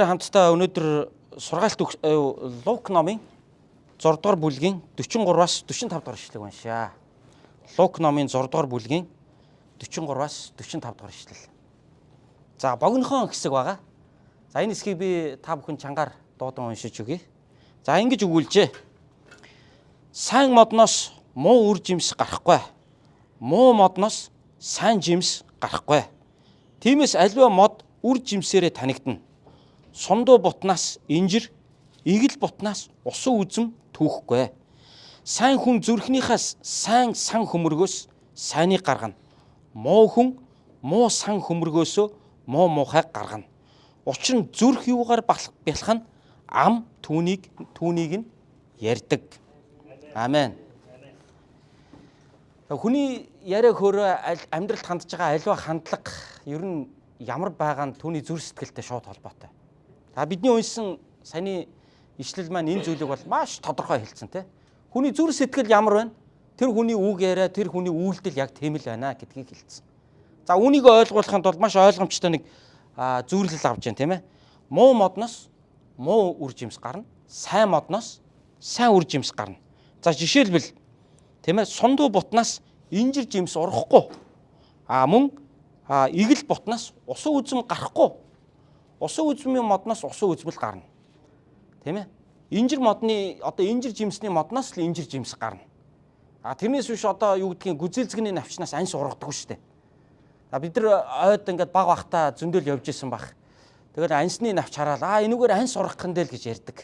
Хамтдаа өнөөдөр сургаалт Лук номын 6 дугаар бүлгийн 43-аас 45 дугаар ишлэг уншъя. Лук номын 6 дугаар бүлгийн 43-аас 45 дугаар ишлэл. За богинохон хэсэг байгаа. За энэ хэсгийг би та бүхэн чангаар дуудан уншиж өгье. За ингэж өгүүлжээ. Сайн модноос муу үр жимс гарахгүй. Муу модноос сайн жимс гарахгүй. Тиймээс аливаа мод үр жимсээрээ танигдана. Сундуу бутнаас инжир, эгэл бутнаас усан үзэм түүхгүй. Сайн хүн зүрхнийхээс сайн сан хөмргөөс сайныг гаргана. Муу хүн муу сан хөмргөөсөө муу муухайг гаргана. Учир нь зүрх юугаар бялх нь ам түүнийг нь ярьдаг. Амен. Хүний яриа хөөрөө амьдралд хандж байгаа аливаа хандлага ер нь ямар байгаа нь түүний зүрх сэтгэлтэй шууд холбоотой. За бидний уншсан саяны ишлэл маань энэ зүйлийг бол маш тодорхой хэлсэн тийм. Хүний зүрх сэтгэл ямар байна? Тэр хүний үг яриа, тэр хүний үйлдэл яг тийм л байна гэдгийг хэлсэн. За үүнийг ойлгуулахын тулд маш ойлгомжтой нэг зөвлөл авч байна тийм ээ. Муу модноос муу үр жимс гарна. Сайн модноос сайн үр жимс гарна. За жишээлбэл тийм ээ сундуу бутнаас инжир жимс урахгүй. А мөн эгэл бутнаас усан үзэм гарахгүй. Усан үзмийн модноос усан үзмэл гарна. Тийм ээ? Инжир модны одоо инжир жимсний модноос л инжир жимс гарна. А тэрнээс биш одоо юу гэдгийг гүзээлзгэний навчнаас анс ургадаггүй шүү дээ. А бид нар ойд ингээд баг бахта зөндөл явж исэн бах. Тэгэл ансны навч хараад энүүгээр анс ургах нь дээ л гэж ярьдаг.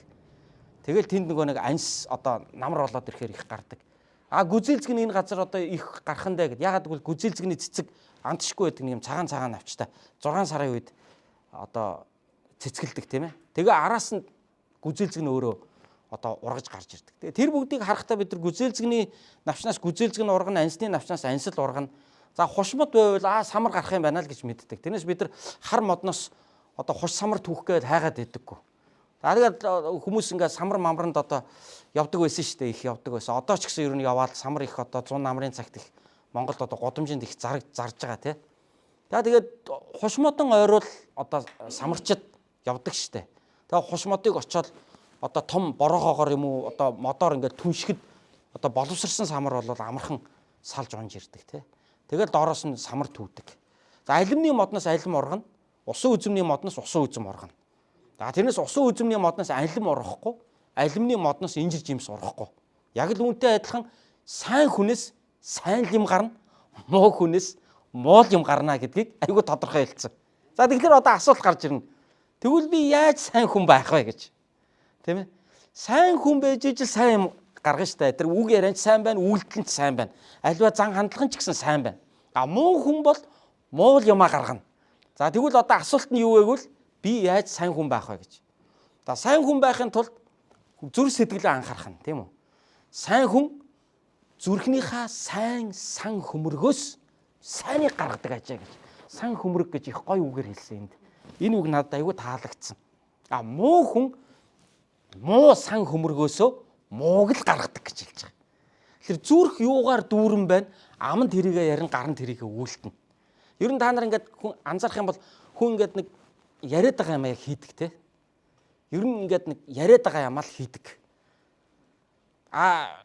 Тэгэл тэнд нөгөө нэг анс одоо намар болоод ирэхээр их гардаг. А гүзээлзгэний энэ газар одоо их гарах нь дээ гэд. Ягаад гэвэл гүзээлзгэний цэцэг андшгүй байдаг нэг юм цагаан цагаан навчтай. 6 сарын үед одоо цэцгэлдэг тийм ээ. Тэгээ араас нь гүзээлзгэн өөрөө одоо ургаж гарч ирдэг. Тэгээ тэр бүгдийг харахтаа бид нар гүзээлзгэний навчнаас гүзээлзгэн ургана, ансны навчнаас ансал ургана. За хушмод байвал самар гарах юм байна л гэж мэддэг. Тэрнээс бид нар хар модноос одоо хуш самар түүх гээд хайгаад байдаггүй. За тэгээд хүмүүс ингээд самар мамранд одоо явдаг байсан шүү дээ. Их явдаг байсан. Одоо ч гэсэн ер нь яваал самар их одоо 100 намрын цагт их Монголд одоо гудамжинд их зарж байгаа тий. За тэгээд хуш модон ойруул одоо самарчид явдаг штэ. Тэгээ хуш модыг очиод одоо том бороогоогоор юм уу одоо модоор ингээд түншгэд одоо боловсрсан самар бол амархан салж унж ирдэг тий. Тэгэл доороос нь самар түүдэг. За алимны модноос алим ургана, усан үзмний модноос усан үзм ургана. За тэрнээс усан үзмний модноос алим ургахгүй, алимны модноос инжир жимс ургахгүй. Яг л үүнтэй адилхан сайн хүнээс сайн юм гарна, муу хүнээс муу юм гарна гэдгийг айгүй тодорхой хэлсэн. За тэгэхээр одоо асуулт гарч ирнэ. Тэгвэл би яаж сайн хүн байх вэ гэж. Тийм ээ? Сайн хүн байж ижил сайн юм гаргана штэ. Тэр үг яриан ч сайн байна, үйлдэл нь ч сайн байна. Аливаа зан хандлага нь ч гэсэн сайн байна. А муу хүн бол муу юмаа гаргана. За тэгвэл одоо асуулт нь юу вэ гэвэл би яаж сайн хүн байх вэ гэж. За сайн хүн байхын тулд зүрх сэтгэлээ анхаарах нь тийм үү? Сайн хүн зүрхнийхээ сайн сан хөмргөөс сайныг гаргадаг ажээ гэж. Сан хөмрөг гэж их гоё үгээр хэлсэн энд. Энэ үг надад айгүй таалагдсан. А муу хүн муу сан хөмргөөсөө мууг л гаргадаг гэж хэлж байгаа. Тэгэхээр зүрх юугаар дүүрэн байна, ам нь тэрийгэ ярин, гар нь тэрийгэ үйлдэнэ. Ер нь та нар ингээд хүн анзаарах юм бол хүн ингээд нэг яриад байгаа юм яг хийдэг те. Ер нь ингээд нэг яриад байгаа юм ал хийдэг. А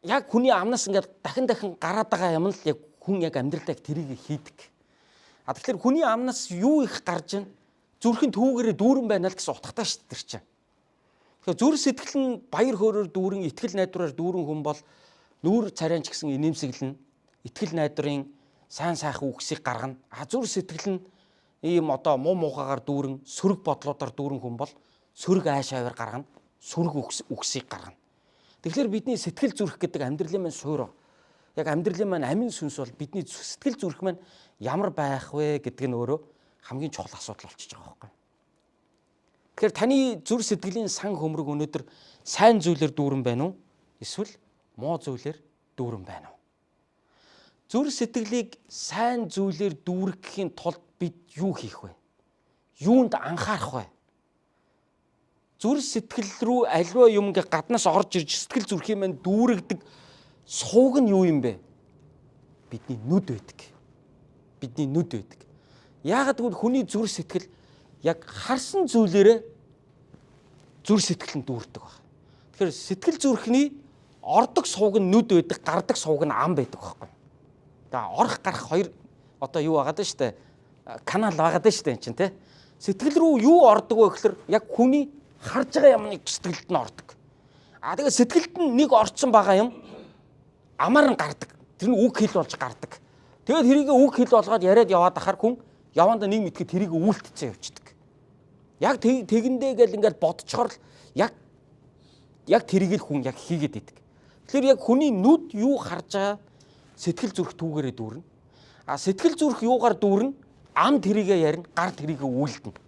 яг хүний амнаас ингээд дахин дахин гараад байгаа юм л яг хүн яг амьдралдаа тэрийг хийдэг. А тэгэхээр хүний амнаас юу их гарч ин зүрхэн түүгээрээ дүүрэн байна л гэсэн утгатай шүү дээ тэр чинь. Тэгэхээр зүрх сэтгэл нь баяр хөөрөөр дүүрэн, итгэл найдвараар дүүрэн хүн бол нүүр царайн ч гэсэн инээмсэглэн, итгэл найдварын сайн сайхан үгсийг гаргана. А зүрх сэтгэл нь ийм одоо муу муухайгаар дүүрэн, сөрөг бодлуудаар дүүрэн хүн бол сөрөг ааш авир гаргана, сөрөг үгсийг гаргана. Тэгэхээр бидний сэтгэл зүрх гэдэг амьдралын маань суур яг амьдралын маань амин сүнс бол бидний сэтгэл зүрх маань ямар байх вэ гэдг нь өөрөө хамгийн чухал асуудал болчихж байгаа байхгүй. Тэгэхээр таны зүрх сэтгэлийн сан хөмрөг өнөөдөр сайн зүйлээр дүүрэн байна уу? Эсвэл муу зүйлээр дүүрэн байна уу? Зүрх сэтгэлийг сайн зүйлээр дүүргэхийн тулд бид юу хийх вэ? Юунд анхаарах вэ? Зүрх сэтгэл рүү аливаа юм ингээ гаднаас орж ирж сэтгэл зүрхийн маань дүүрэгдэг сувг нь юу юм бэ? Бидний нүд байдаг. Бидний нүд байдаг. Яагаад гэвэл хүний зүрх сэтгэл Яг харсан зүйлээрээ зүр сэтгэл нь дүүрдэг баг. Тэгэхээр сэтгэл зүрхний ордог сувг нь нүд байдаг, гардаг сувг нь ам байдаг байхгүй. Тэгээ орох гарах хоёр одоо юу байгаад байна штэ. Канал байгаад байна штэ энэ чинь те. Сэтгэл рүү юу ордог вэ гэхээр яг хүний харж байгаа юм нэг сэтгэлд нь ордог. А тэгээ сэтгэлд нь нэг орцсон байгаа юм амаар нь гардаг. Тэр нь үг хэл болж гардаг. Тэгээд тэрийг үг хэл болгоод яриад яваад ахаар хүн явандаа нэг мэдхэд тэрийг үйлдэлцээ явчихдаг. Яг тэгэндээ гэл ингээл бодцохоор л яг тэрийг л хүн яг хийгээд идэг. Тэгэхээр яг хүний нүд юу харж байгаа сэтгэл зүрх түүгээрээ дүүрнэ. А сэтгэл зүрх юугаар дүүрнэ? Ам тэрийгэ ярина, гар тэрийгэ үйлдэнэ.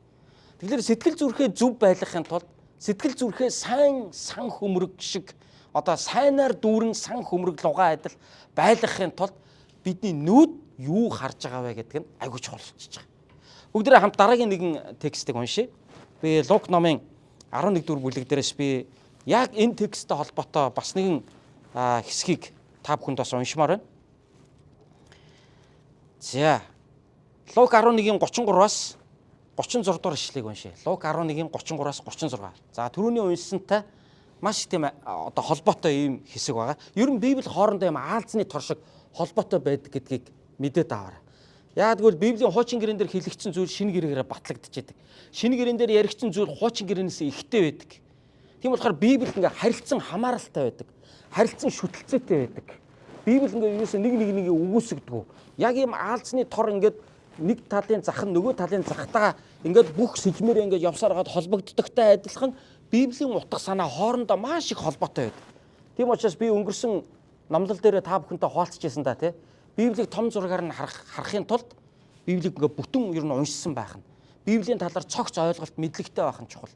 Тэгэхээр сэтгэл зүрхээ зөв байлгахын тулд сэтгэл зүрхээ сайн сан хөмрөг шиг одоо сайнаар дүүрэн сан хөмрөг лугаа адил байлгахын тулд бидний нүд юу харж байгаа вэ гэдэг нь айгүй чухал болчихж байгаа. Бүгдээрээ хамт дараагийн нэгэн текстийг уншъя. Би Лук номын 11 дугаар бүлэг дээрээс би яг энэ тексттэй холбоотой бас нэгэн хэсгийг та бүхэнд бас уншмаар байна. За. Лук 11-ийн 33-аас 36 дугаар ишлэгийг уншъя. Лук 11-ийн 33-аас 36. За түрүүний уншсантай маш тийм одоо холбоотой ийм хэсэг байгаа. Ер нь Библи хоорондоо юм аалзны тор шиг холбоотой байдаг гэдгийг мэдээд аваарай. Яг гэвэл Библийн хуучин гэрэн дээр хэлэгдсэн зүйл шинэ гэрээгээр батлагдчихэдэг. Шинэ гэрэн дээр яригдсан зүйл хуучин гэрээнээс ихтэй байдаг. Тийм болохоор Библи ингээ харилцан хамааралтай байдаг. Харилцан шүтэлцээтэй байдаг. Библи ингээ юусэн нэг нэг нэгийг үгүйсгдэг. Яг ийм аалзны тор ингээд нэг талын зах нь нөгөө талын захтайгаа ингээд бүх сэжмээр ингээд явсаар хагаад холбогддогтой адилхан Библийн утга санаа хоорондоо маш их холбоотой байдаг. Тийм учраас би өнгөрсөн номлол дээр та бүхэнтэй хуваалцаж байсан да тий. Библийг том зургаар нь харахын тулд Библийг ингээ бүтэн ер нь уншсан байх нь. Библийн талаар цогц ойлголт мэдлэгтэй байх нь чухал.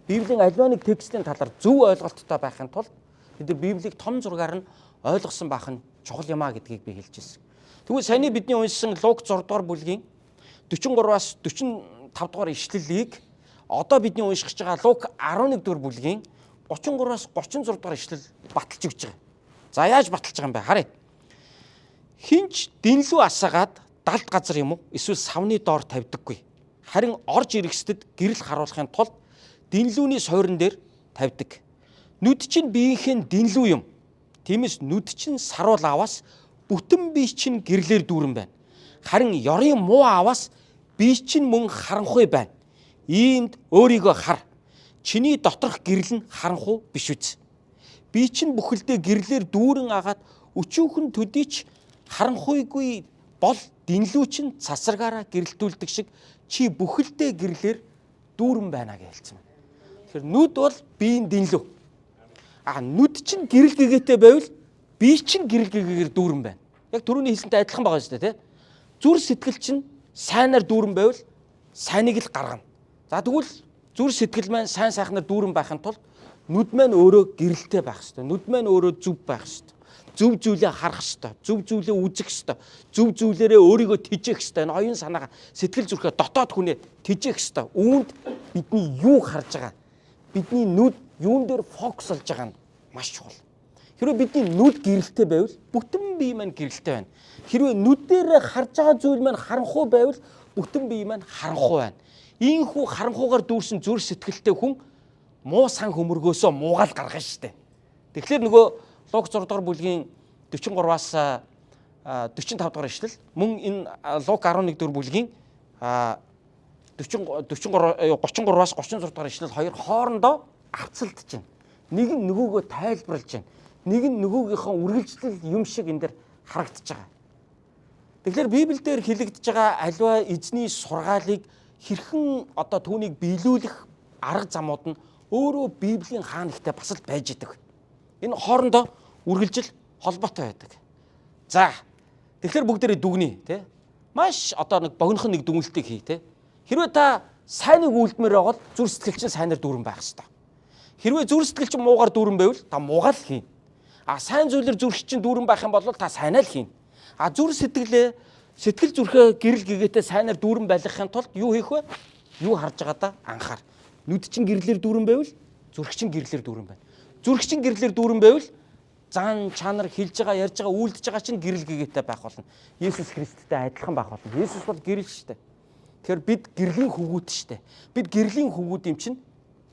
Библийн аливаа нэг текстийн талаар зөв ойлголттой байхын тулд бид нар Библийг том зургаар нь ойлгосон байх нь чухал юм а гэдгийг би хэлж ирсэн. Тэгвэл саяны бидний уншсан Лук 6 дугаар бүлгийн 43-аас 45 дугаар ишлэлийг одоо бидний унших гэж байгаа Лук 11 дугаар бүлгийн 33-аас 36 дугаар ишлэл баталж өгч байгаа. За яаж баталж байгаа юм бэ? Харъя. Хинч дэнлүү асаагаад далд газар юм уу? Эсвэл савны доор тавьдаггүй. Харин орж ирэхсдэд гэрэл харуулахын тулд дэнлүүний суурин дээр тавьдаг. Нүд чинь биеийнхэн дэнлүү юм. Тиймээс нүд чинь саруул аваас бүтэн бие чинь гэрлээр дүүрэн байна. Харин ёрын муу аваас бие чинь мөн харанхуй байна. Иймд өөрийгөө хар. Чиний доторх гэрэл нь харанхуй биш үз. Бие чинь бүхэлдээ гэрлээр дүүрэн агаад өчүүхэн төдий ч харанхуйгүй бол дэнлүү чинь цацрагаараа гэрэлтүүлдэг шиг чи бүхэлдээ гэрлээр дүүрэн байна гэж хэлсэн байна. Тэгэхээр нүд бол биеийн дэнлүү. А нүд чинь гэрэл гэгээтэй байвал бие чинь гэрэл гэгээгээр дүүрэн байна. Яг түрүүний хэлсэнтэй адилхан байгаа шүү дээ, тий? Зүр сэтгэл чинь сайнаар дүүрэн байвал сайныг л гаргана. За тэгвэл зүр сэтгэл маань сайн сайхнаар дүүрэн байхын тулд нүд маань өөрөө гэрэлтэй байх ёстой. Нүд маань өөрөө зөв байх ёстой. Зөв зүйлээ харах ёстой. Зөв зүйлээ үзэх ёстой. Зөв зүйлээрээ өөрийгөө тэжээх ёстой. Энэ оюун санаагаа сэтгэл зүрхээ дотоод хүнээ тэжээх ёстой. Үүнд бидний юу харж байгаа, бидний нүд юун дээр фокуслж байгаа нь маш чухал. Хэрвээ бидний нүд гэрэлтэй байвал бүтэн бие маань гэрэлтэй байна. Хэрвээ нүдээр харж байгаа зүйл маань харанхуй байвал бүтэн бие маань харанхуй байна. Ийхүү харанхуйгаар дүүрсэн зүр сэтгэлтэй хүн муу сан хөмөргөөсөө муугаал гаргана штэ. Тэгэхээр нөгөө Лук 6 дугаар бүлгийн 43-аас 45 дугаар ишлэл мөн энэ Лук 11 дугаар бүлгийн 40 43 33-аас 36 дугаар ишлэл хоёр хоорондоо авцалдаж байна. Нэг нь нөгөөгөө тайлбарлаж байна. Нэг нь нөгөөгийнхөө үргэлжлэл юм шиг энэ дэр харагдаж байгаа. Тэгэхээр Библиэлд хэлэгдэж байгаа аливаа эзний сургаалыг хэрхэн одоо түүнийг биелүүлэх арга замууд нь өөрөө Библийн хаан нэгтэй бас л байж идэг. Энэ хоорондоо үргэлжил холбоотой байдаг. За тэгэхээр бүгдээрээ дүгнэе тий. Маш одоо нэг богинохон нэг дүгнэлтийг хий тий. Хэрвээ та сайныг үйлдмээр байгаа бол зүр сэтгэл чинь сайнаар дүүрэн байх ёстой. Хэрвээ зүр сэтгэл чинь муугаар дүүрэн байвал та муугаар л хийн. А сайн зүйлээр зүрх чинь дүүрэн байх юм бол та сайнаа л хийн. А зүр сэтгэлээ сэтгэл зүрхээ гэрэл гэгээтэй сайнаар дүүрэн байлгахын тулд юу хийх вэ? Юу харж байгаадаа анхаар. Нүд чинь гэрлээр дүүрэн байвал зүрх чинь гэрлээр дүүрэн байна. Зүрх чинь гэрлээр дүүрэн байвал зан чанар хэлж байгаа, ярьж байгаа, үйлдэж байгаа чинь гэрэл гэгээтэй байх болно. Есүс Христтэй адилхан байх болно. Есүс бол гэрэл шүү дээ. Тэгэхээр бид гэрлийн хөвгүүд штэ. Бид гэрлийн хөвгүүд юм чинь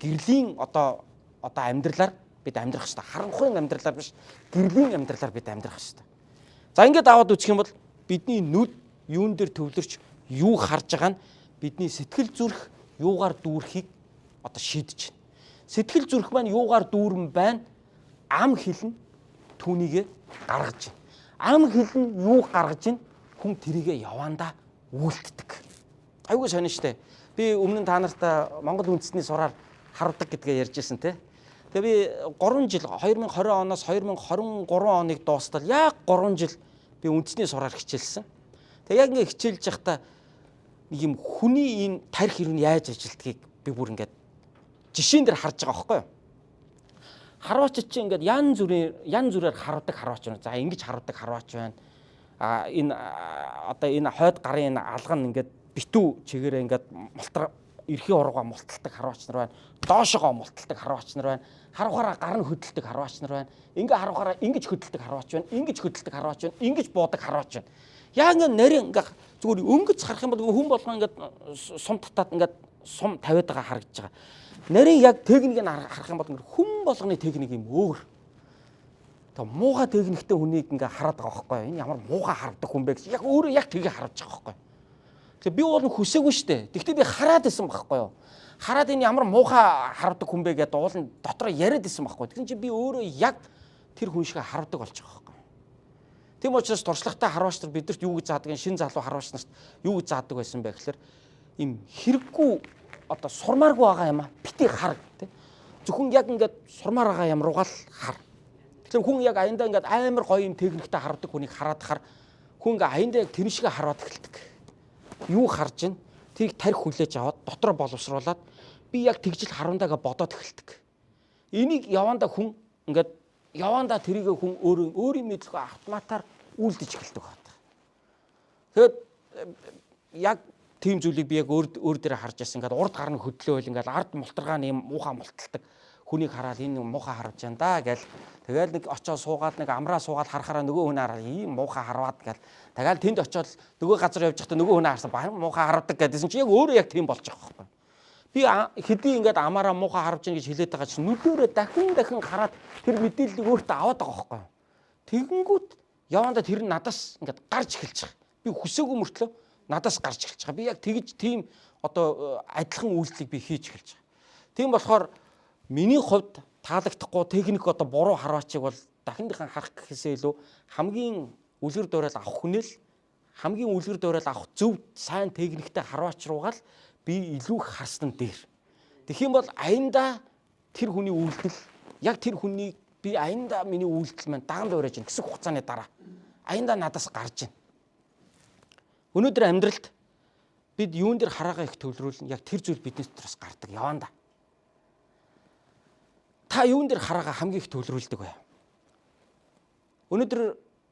гэрлийн одоо амьдралаар бид амьдрах хэрэгтэй. Харанхуйн амьдралаар биш, гэрлийн амьдралаар бид амьдрах хэрэгтэй. За ингээд аваад үзэх юм бол бидний нүд юун дээр төвлөрч юу харж байгаа нь бидний сэтгэл зүрх юугаар дүүрхийг одоо шийдэж байна. Сэтгэл зүрх маань юугаар дүүрэн байна? Ам хилэн түүнийгээ гаргаж байна. Ам хилэн юу гаргаж байна? Хүн тэрийгэ яваандаа үйлддэг. Айгүй сонин штэ. Би өмнө нь та нарт Монгол үндэсний сураар харвдаг гэдгээ ярьж ирсэн те. Тэгээ би 3 жил 2020 оноос 2023 оныг дуустал яг 3 жил би үндэсний сураар хичээлсэн. Тэгээ яг ингээ хичээлж байхдаа нэг юм хүний энэ тарих хэрэг нь яаж ажилтгийг би бүр ингээд жишээн дээр харж байгаа байхгүй юу? Харваач чи ингээд ян зүрээр харвдаг харваач байна. За ингэж харвдаг харваач байна. А энэ одоо энэ хойд гарын энэ алга нь ингээд битүү чигээрээ ингээд мултар эрхийн ургаа мулталдаг харваач нар байна. Доошогоо мулталдаг харваач нар байна. Харвахаараа гар нь хөдөлдөг харваач нар байна. Ингээ харвахаараа ингэж хөдөлдөг харваач байна. Ингэж хөдөлдөг харваач байна. Ингэж буудаг харваач байна. Яг ингээ нарийн ингээ зүгээр өнгөц харах юм бол хүн болгон ингээд сум татаад ингээд сум тавиад байгаа харагдаж байгаа. Нарийн яг техникийг харах юм бол ингээ хүн болгоны техник юм өөр. Тэг муухай техниктэй хүнийг ингээ хараад байгаа байхгүй юу? Энэ ямар муухай хардаг хүн бэ гэж яг өөрөө яг тгээ харж байгаа байхгүй юу? Тэгэхээр би бол хүсээгүй шүү дээ. Тэгвэл би хараад исэн байхгүй юу? Хараад энэ ямар муухай хардаг хүн бэ гэдээ уул нь дотроо яриад исэн байхгүй. Тэгсэн чинь би өөрөө яг тэр хүн шиг хардаг болж байгаа байхгүй. Тийм учраас туршлагатай харваач нар бидэрт юу гэж заадаг, шин залуу харваач нарт юу гэж заадаг байсан бэ гэхээр им хэрэггүй одоо сурмааргүй байгаа юм а бити хар тий. Зөвхөн яг ингээд сурмаар байгаа юм руугаал хар. Тэгэхээр хүн яг аяндаа ингээд амар гоё юм техниктэй хардаг хүнийг хараад хар хүн ингээд аяндаа яг тэр шиг хараад эхэлдэг. Юу харж ин тэрийг тарих хүлээж аваад дотроо боловсруулад би яг тэгжил харандаага бодоод эхэлдэг. Энийг явандаа хүн ингээд явандаа тэрийг хүн өөрөө өөрийн мэдлэгөө автоматар үйлдэж эхэлдэг байна. Тэгэхээр яг тийм зүйлийг би яг өөр дээр харж байсан. Ингээд урд гар нь хөдлөөл ингээд ард мултаргаа нэм муухай мулталдаг хүнийг хараад энэ муухай харж байна да гэл тэгэл нэг очоод суугаад нэг амраа суугаад харахаараа нөгөө хүн хараад ийм муухай харваад гэл тэгэл тэнд очоод нөгөө газар явж байхдаа нөгөө хүн харсан баян муухай харвдаг гэдсэн чи яг өөрөө яг тийм болж байгаа байхгүй. Би хэдий ингээд амаараа муухай харвж гин гэж хэлээд байгаа чинь нүдөөрөө дахин дахин хараад тэр мэдээллийг өөртөө аваад байгаа байхгүй. Тэгэнгүүт явандаа тэр нь надаас ингээд гарч эхэлж байгаа. Би хүсээгүй мөртлөө надаас гарч эхэлж байгаа. Би яг тэгж тийм одоо адилхан үйлдэлийг би хийж эхэлж байгаа. Тийм болохоор миний хувьд таалагдахгүй техник одоо буруу харваачийг бол дахин дахин харах гэхээсээ илүү хамгийн үлгэр дуурайл авах хүнэл хамгийн үлгэр дуурайл авах зөв сайн техниктэй харваач руугаал би илүү их харсан дээр. Тэгэх юм бол аяндаа тэр хүний үйлдэл яг тэр хүний би аяндаа миний үйлдэл маань даган дуурайж гин хэсэг хугацааны дараа аяндаа надаас гарч гин. Өнөөдөр амьдралд бид юун дээр хараагаа их төвлөрүүлнэ яг тэр зүйл бидний дотроос гардаг явандаа. Та юун дээр хараагаа хамгийн их төвлөрүүлдэг вэ? Өнөөдөр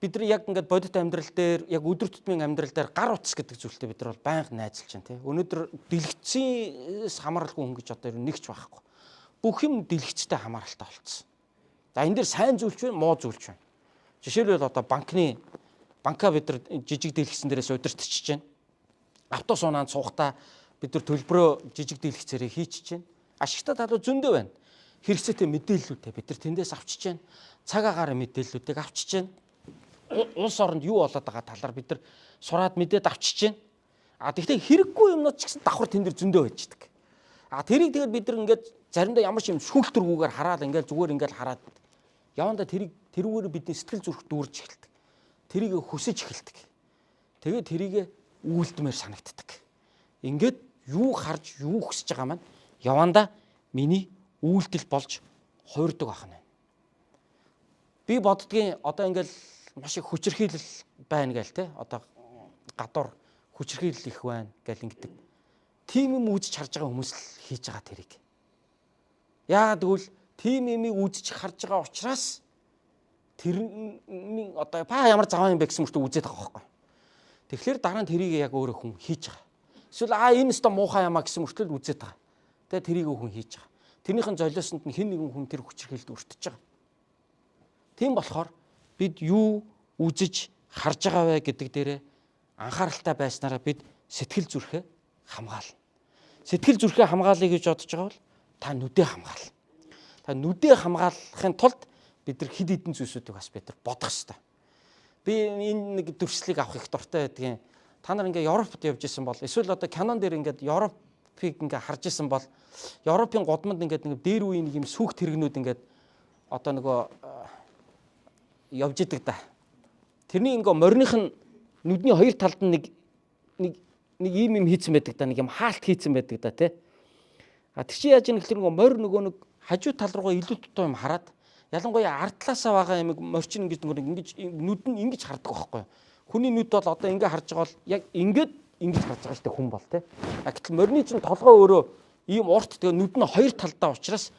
бид нар яг ингээд бодит амьдрал дээр яг өдөр тутмын амьдрал дээр гар утас гэдэг зүйлтэй бид нар бол байнга найзалж байна тий. Өнөөдөр дэлгэцээс хамааралгүй хүн гэж одоо ер нь нэг ч байхгүй. Бүх юм дэлгэцтэй хамааралтай болцсон. За энэ дээр сайн зүйлч байна, муу зүйлч байна. Жишээлбэл одоо банка бид нар жижиг дэлгэцэн дээрээс удирдчихж байна. Автобус унаанд суухдаа бид нар төлбөрөө жижиг дэлгэцээрээ хийчихэж байна. Ашигтай талууд зөндөө байна. Хэрэгцээтэй мэдээллүүдээ бид нар тэндээс авчиж байна. Цаг агаарын мэдээллүүдийг авчиж байна. Улс оронд юу болоод байгаа талаар бид нар сураад мэдээд авчиж байна. А тэгвэл хэрэггүй юмнууд ч гэсэн давхар тэн дээр зөндөө байждаг. А тэрийг тэгээд бид нар ингээд заримдаа ямар ч юм шүүлтэргүүгээр хараад ингээд зүгээр ингээд хараад явандаа тэрийг тэрүүгээр бидний сэтгэл зүрх дүүрж эхэлдэг. Тэрийг хүсэж эхэлдэг. Тэгээд тэрийг үйлдмээр санагддаг. Ингээд юу харж юу хүсэж байгаа маань явандаа миний үйлдэл болж хуурдаг байх нь. Би боддгийн одоо ингээл маш их хүчирхийлэл байна гээл те. Одоо гадуур хүчирхийлэл их байна гэл ингэдэг. Тим юм үзэж харж байгаа хүмүүс л хийж байгаа тэрийг. Яагаад гэвэл тим юмыг үзэж харж байгаа учраас тэрний одоо ба ямар заваа юм бэ гэсэн мөртөө үзээд байгаа байхгүй. Тэгэхээр дараа нь тэрийг яг өөрөө хүн хийж байгаа. Эсвэл а энэ өстө муухай юмаа гэсэн мөртлөө үзээд байгаа. Тэгээ тэрийг хүн хийж байгаа. Тэрнийхэн золиосонд нь хэн нэгэн хүн тэр хүчирхийлэлд өртөж байгаа. Тийм болохоор бид юу үзэж харж байгаа вэ гэдэг дээрээ анхааралтай байснараа бид сэтгэл зүрхээ хамгаална. Сэтгэл зүрхээ хамгаалъя гэж бодож байгаа бол та нүдээ хамгаал. Та нүдээ хамгаалахын тулд бид нар хэд хэдэн зүйлсүүдийг бас бид нар бодох ёстой. Би энэ нэг дүрслэлийг авах их дуртай байдгийн. Та нар ингээ Европт явж исэн бол эсвэл одоо кинон дээр ингээд Европыг ингээ харж исэн бол Европын гудамд ингээд нэг дээр үеийн нэг юм сүх тэрэгнүүд ингээд одоо нөгөө явж идэг да. Тэрний ингээ мориных нь нүдний хоёр талд нь нэг нэг нэг ийм юм хийцэн байдаг да, нэг юм хаалт хийцэн байдаг да, тий. А тэр чи яаж юм гэхэлэр нөгөө морь нөгөө нэг хажуу тал руугаа илүү дутуу юм хараад, ялангуяа ардлаасаа байгаа юм морчин ингэж нөгөө ингэж нүд нь ингэж хардаг байхгүй юу. Хүний нүд бол одоо ингэ харж байгаа бол яг ингээд ингэж харж байгаа шүү дээ хүн бол, тий. А гэтэл морины чинь толгой өөрөө ийм урт, тэгээ нүд нь хоёр талдаа учраас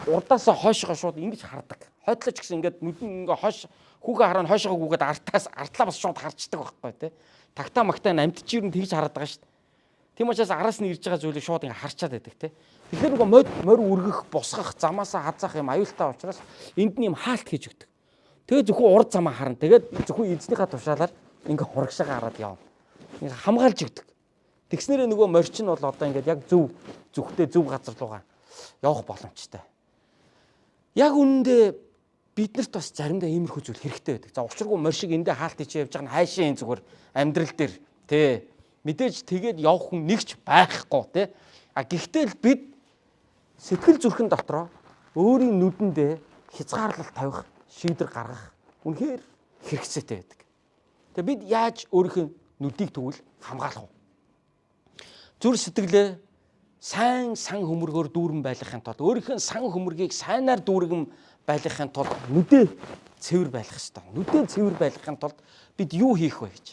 урдаасаа хойшоо шууд ингэж хардаг. Хойдлооч гэсэн ингээд нүд нь ингээ хойш хүүгээ хараа хойшоо гүгээд артаас ардлаа бас шууд харчдаг байхгүй, тий. Тагтаа магтаа амьд чи юу тэгж хараад байгаа шүү дээ. Тийм учраас араас нь ирж байгаа зүйлийг шууд ингээ харчаад байдаг, тий. Тэгэхээр нөгөө мод морь үргэх, бусгах, замаасаа хазаах юм аюултай учраас энд нь юм хаалт хийж өгдөг. Тэгээ зөвхөн урд замаа харна. Тэгээд зөвхөн эзнийхээ тушаалаар ингээ хурагшаага хараад явна. Ингээ хамгаалж өгдөг. Тэгснээрээ нөгөө морчин бол одоо ингээд яг зөв зүгтээ зөв газар руугаа явах боломжтой. Яг үнэндээ биднэрт бас заримдаа иймэрхүү зүйл хэрэгтэй байдаг. За, учиргүй морь шиг эндээ хаалт хийчээ явж байгаа нь хайшин энэ зүгээр амьдрал дээр, тий, мэдээж тэгээд явах хүн нэгч байхгүй, тий. А гэхдээ л бид сэтгэл зүрхэн дотроо өөрийн нүдэндээ хязгаарлалт тавих, шийдвэр гаргах үнэхээр хэрэгцээтэй байдаг. Тэгээ бид яаж өөрийнхөө нүдийг тэгвэл хамгаалах вэ? Зүр сэтгэлээ сайн сан хөмргөөр дүүрэн байлгахын тулд, өөрийнхөө сан хөмргийг сайнаар дүүргэн байлгахын тулд нүдээ цэвэр байлгах ёстой. Нүдээ цэвэр байлгахын тулд бид юу хийх вэ гэж.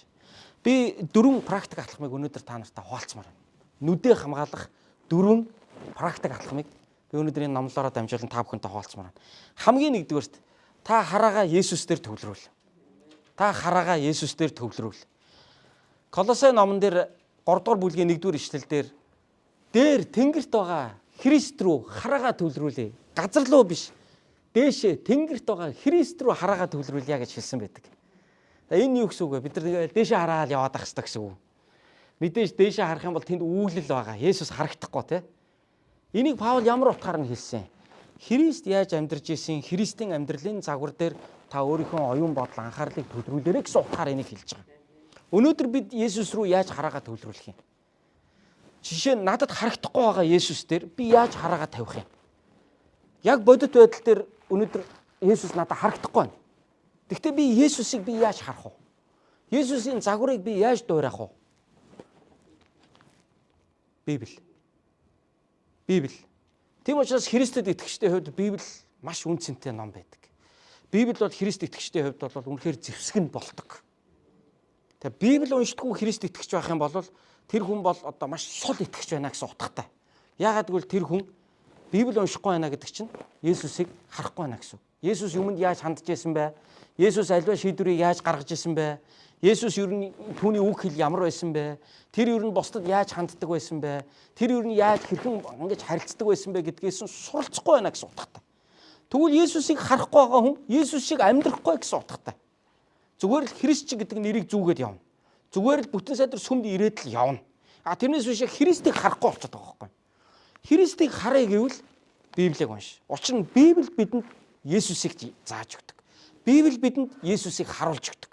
Би дөрвөн практик алхмыг өнөөдөр та нартай хуваалцмаар байна. Нүдээ хамгаалах дөрвөн практик алхмыг би өнөөдөр энэ номлороо дамжуулан та бүхэнтэй хуваалцмаар байна. Хамгийн нэгдүгээрт та хараагаа Есүс дээр төвлөрүүл. Та хараагаа Есүс дээр төвлөрүүл. Колосай номон дээр 3 дугаар бүлгийн 1 дугаар ишлэл дээр дээр тэнгэрт байгаа Христ рүү хараагаа төвлөрүүлээ. Газар руу биш. Дээшээ тэнгэрт байгаа Христ рүү хараагаа төвлөрүүлье гэж хэлсэн байдаг. За, энэ юу гэсэн үг вэ? Бид нар дээшээ хараад яваад ах хэрэгтэй гэсэн үг. Мэдээж дээшээ харах юм бол тэнд үүлэл байгаа. Есүс харагдахгүй, те. Энийг Паул ямар утгаар нь хэлсэн? Христ яаж амьдарч исэн, Христийн амьдралын загвар дээр та өөрийнхөө оюун бодол, анхаарлыг төвлөрүүлээрэй гэсэн утгаар энийг хэлж байгаа. Өнөөдөр бид Есүс рүү яаж хараагаа төвлөрүүлэх юм? Жишээ нь, надад харагдахгүй байгаа Есүс дээр би яаж хараагаа тавих юм? Яг бодит байдал дээр өнөөдөр Есүс надад харагдахгүй байна. Гэхдээ би Есүсийг би яаж харах вэ? Есүсийн загварыг би яаж дуурайх вэ? Библи. Библи. Тийм учраас Христэд итгэгчдийн хувьд Библи маш үн цэнтэй ном байдаг. Библи бол Христ итгэгчдийн хувьд бол үнэхээр зэвсэг нь болдог. Тэгээ Библи уншдаггүй Христ итгэгч байх юм бол тэр хүн бол одоо маш сул итгэгч байна гэсэн утгатай. Яагаад гэвэл тэр хүн Библи уншихгүй байна гэдэг чинь Есүсийг харахгүй байна гэсэн. Есүс юмд яаж хандж исэн бэ? Есүс аливаа шийдвэрийг яаж гаргаж исэн бэ? Есүс ер нь түүний үг хэл ямар байсан бэ? Тэр ер нь бусдад яаж ханддаг байсан бэ? Тэр ер нь яаж хэрхэн ингэж харилцдаг байсан бэ гэдгээс нь суралцахгүй байна гэсэн утгатай. Тэгвэл Есүсийг харахгүй байгаа хүн Есүс шиг амьдрахгүй гэсэн утгатай. Зүгээр л Христ гэдэг нэрийг зүүгээд явна. Зүгээр л бүтэн сайдар сүмд ирээд л явна. А тэрнээс биш Христийг харахгүй болчиход байгаа байхгүй. Христийг харъя гэвэл Библийг унш. Учир нь Библи бидэнд Есүсийг зааж өгдөг. Библи бидэнд Есүсийг харуулж өгдөг.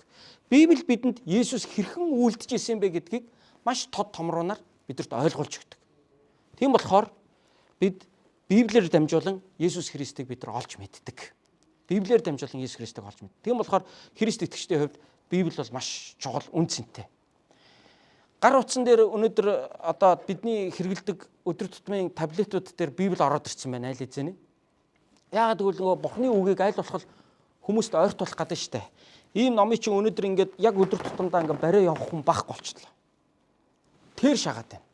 Библи бидэнд Есүс хэрхэн үйлдэж исэн бэ гэдгийг маш тод томруунаар бидэрт ойлгуулж өгдөг. Тийм болохоор бид Библиэр дамжуулан Есүс Христийг бид нар олж мэддэг. Библиэр дамжуулан Есүс Христийг олж мэддэг. Тийм болохоор Христ итгэгчдийн хувьд Библи бол маш чухал, үн цэнтэй. Гар утсан дээр өнөөдөр одоо бидний хэрэглэдэг өдөр тутмын таблетууд дээр Библи ороод ирсэн байна аль хэзээ. Яагаад гэвэл нөгөө Бурхны үгийг аль болох хүмүүст ойртуулах гэдэг нь штэ. Ийм номыг чинь өнөөдөр ингээд яг өдөр тутамдаа ингээд бариа явах хүн байхгүй болчихлоо. Тэр шагаад байна.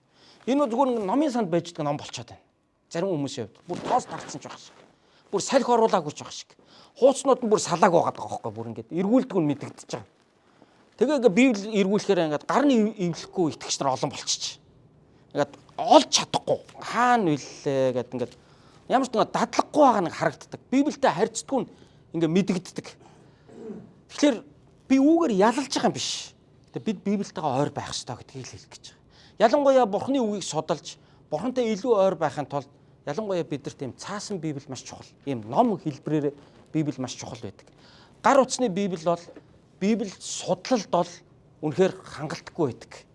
Энэ зүгээр номын санд байж байгаа ном болчиход байна. Зарим хүмүүсийн хувьд бүр тоос тарцсан ч байх шиг. Бүр салхи оруулаагүй ч байх шиг. Хууцнууд нь бүр салааг байгаад байгаа байхгүй, бүр ингээд эргүүлдэг нь мэдэгдэж байгаа. Тэгээ ингээд Библи эргүүлэхээр ингээд гарны эвлэхгүй итгэгч нар олон болчих. Ингээд олж чадахгүй хаана вүлээ гэд ингээд ямар ч нэг дадлаггүй байгаа нэг харагддаг. Библиэтэй харьцдаггүй нь ингээд мэдэгддэг. Тэгэхээр би үүгээр ялалж байгаа юм биш. Тэгээ бид Библитэйгээ ойр байх ёстой гэдгийг л хэлэх гэж байгаа. Ялангуяа Бурхны үгийг судалж, Бурхантай илүү ойр байхын тулд ялангуяа бидэрт ийм цаасан Библи маш чухал. Ийм ном хэлбэрээр Библи маш чухал байдаг. Гар утасны Библи бол Библи судлалд бол үнэхээр хангалтгүй байдаг.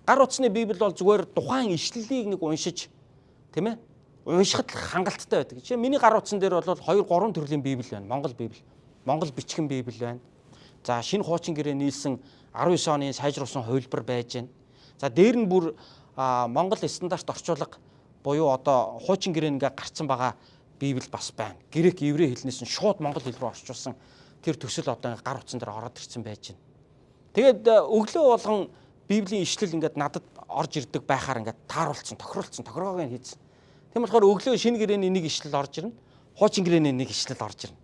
Гар утасны Библи бол зүгээр тухайн ишлэлийг нэг уншиж, тийм ээ, уншихад л хангалттай байдаг. Жишээ миний гар утсан дээр бол 2 3 төрлийн Библи байна. Монгол Библи, Монгол бичгэн Библи байна. За шинэ хуучин гэрээ нийлсэн 19 оны сайжруулсан хувилбар байж байна. За дээр нь бүр Монгол стандарт орчуулга буюу одоо хуучин гэрээ ингээ гарцсан байгаа Библи бас байна. Грек, еврей хэлнээс нь шууд монгол хэл рүү орчуулсан тэр төсөл одоо гар утсан дээр ороод ирсэн байж байна. Тэгээд өглөө болгон Библийн ишлэл ингээд надад орж ирдэг байхаар ингээд тааруулсан, тохируулсан, тохиргоог нь хийсэн. Тийм болохоор өглөө шинэ гэрээний нэг ишлэл орж ирнэ. Хуучин гэрээний нэг ишлэл орж ирнэ.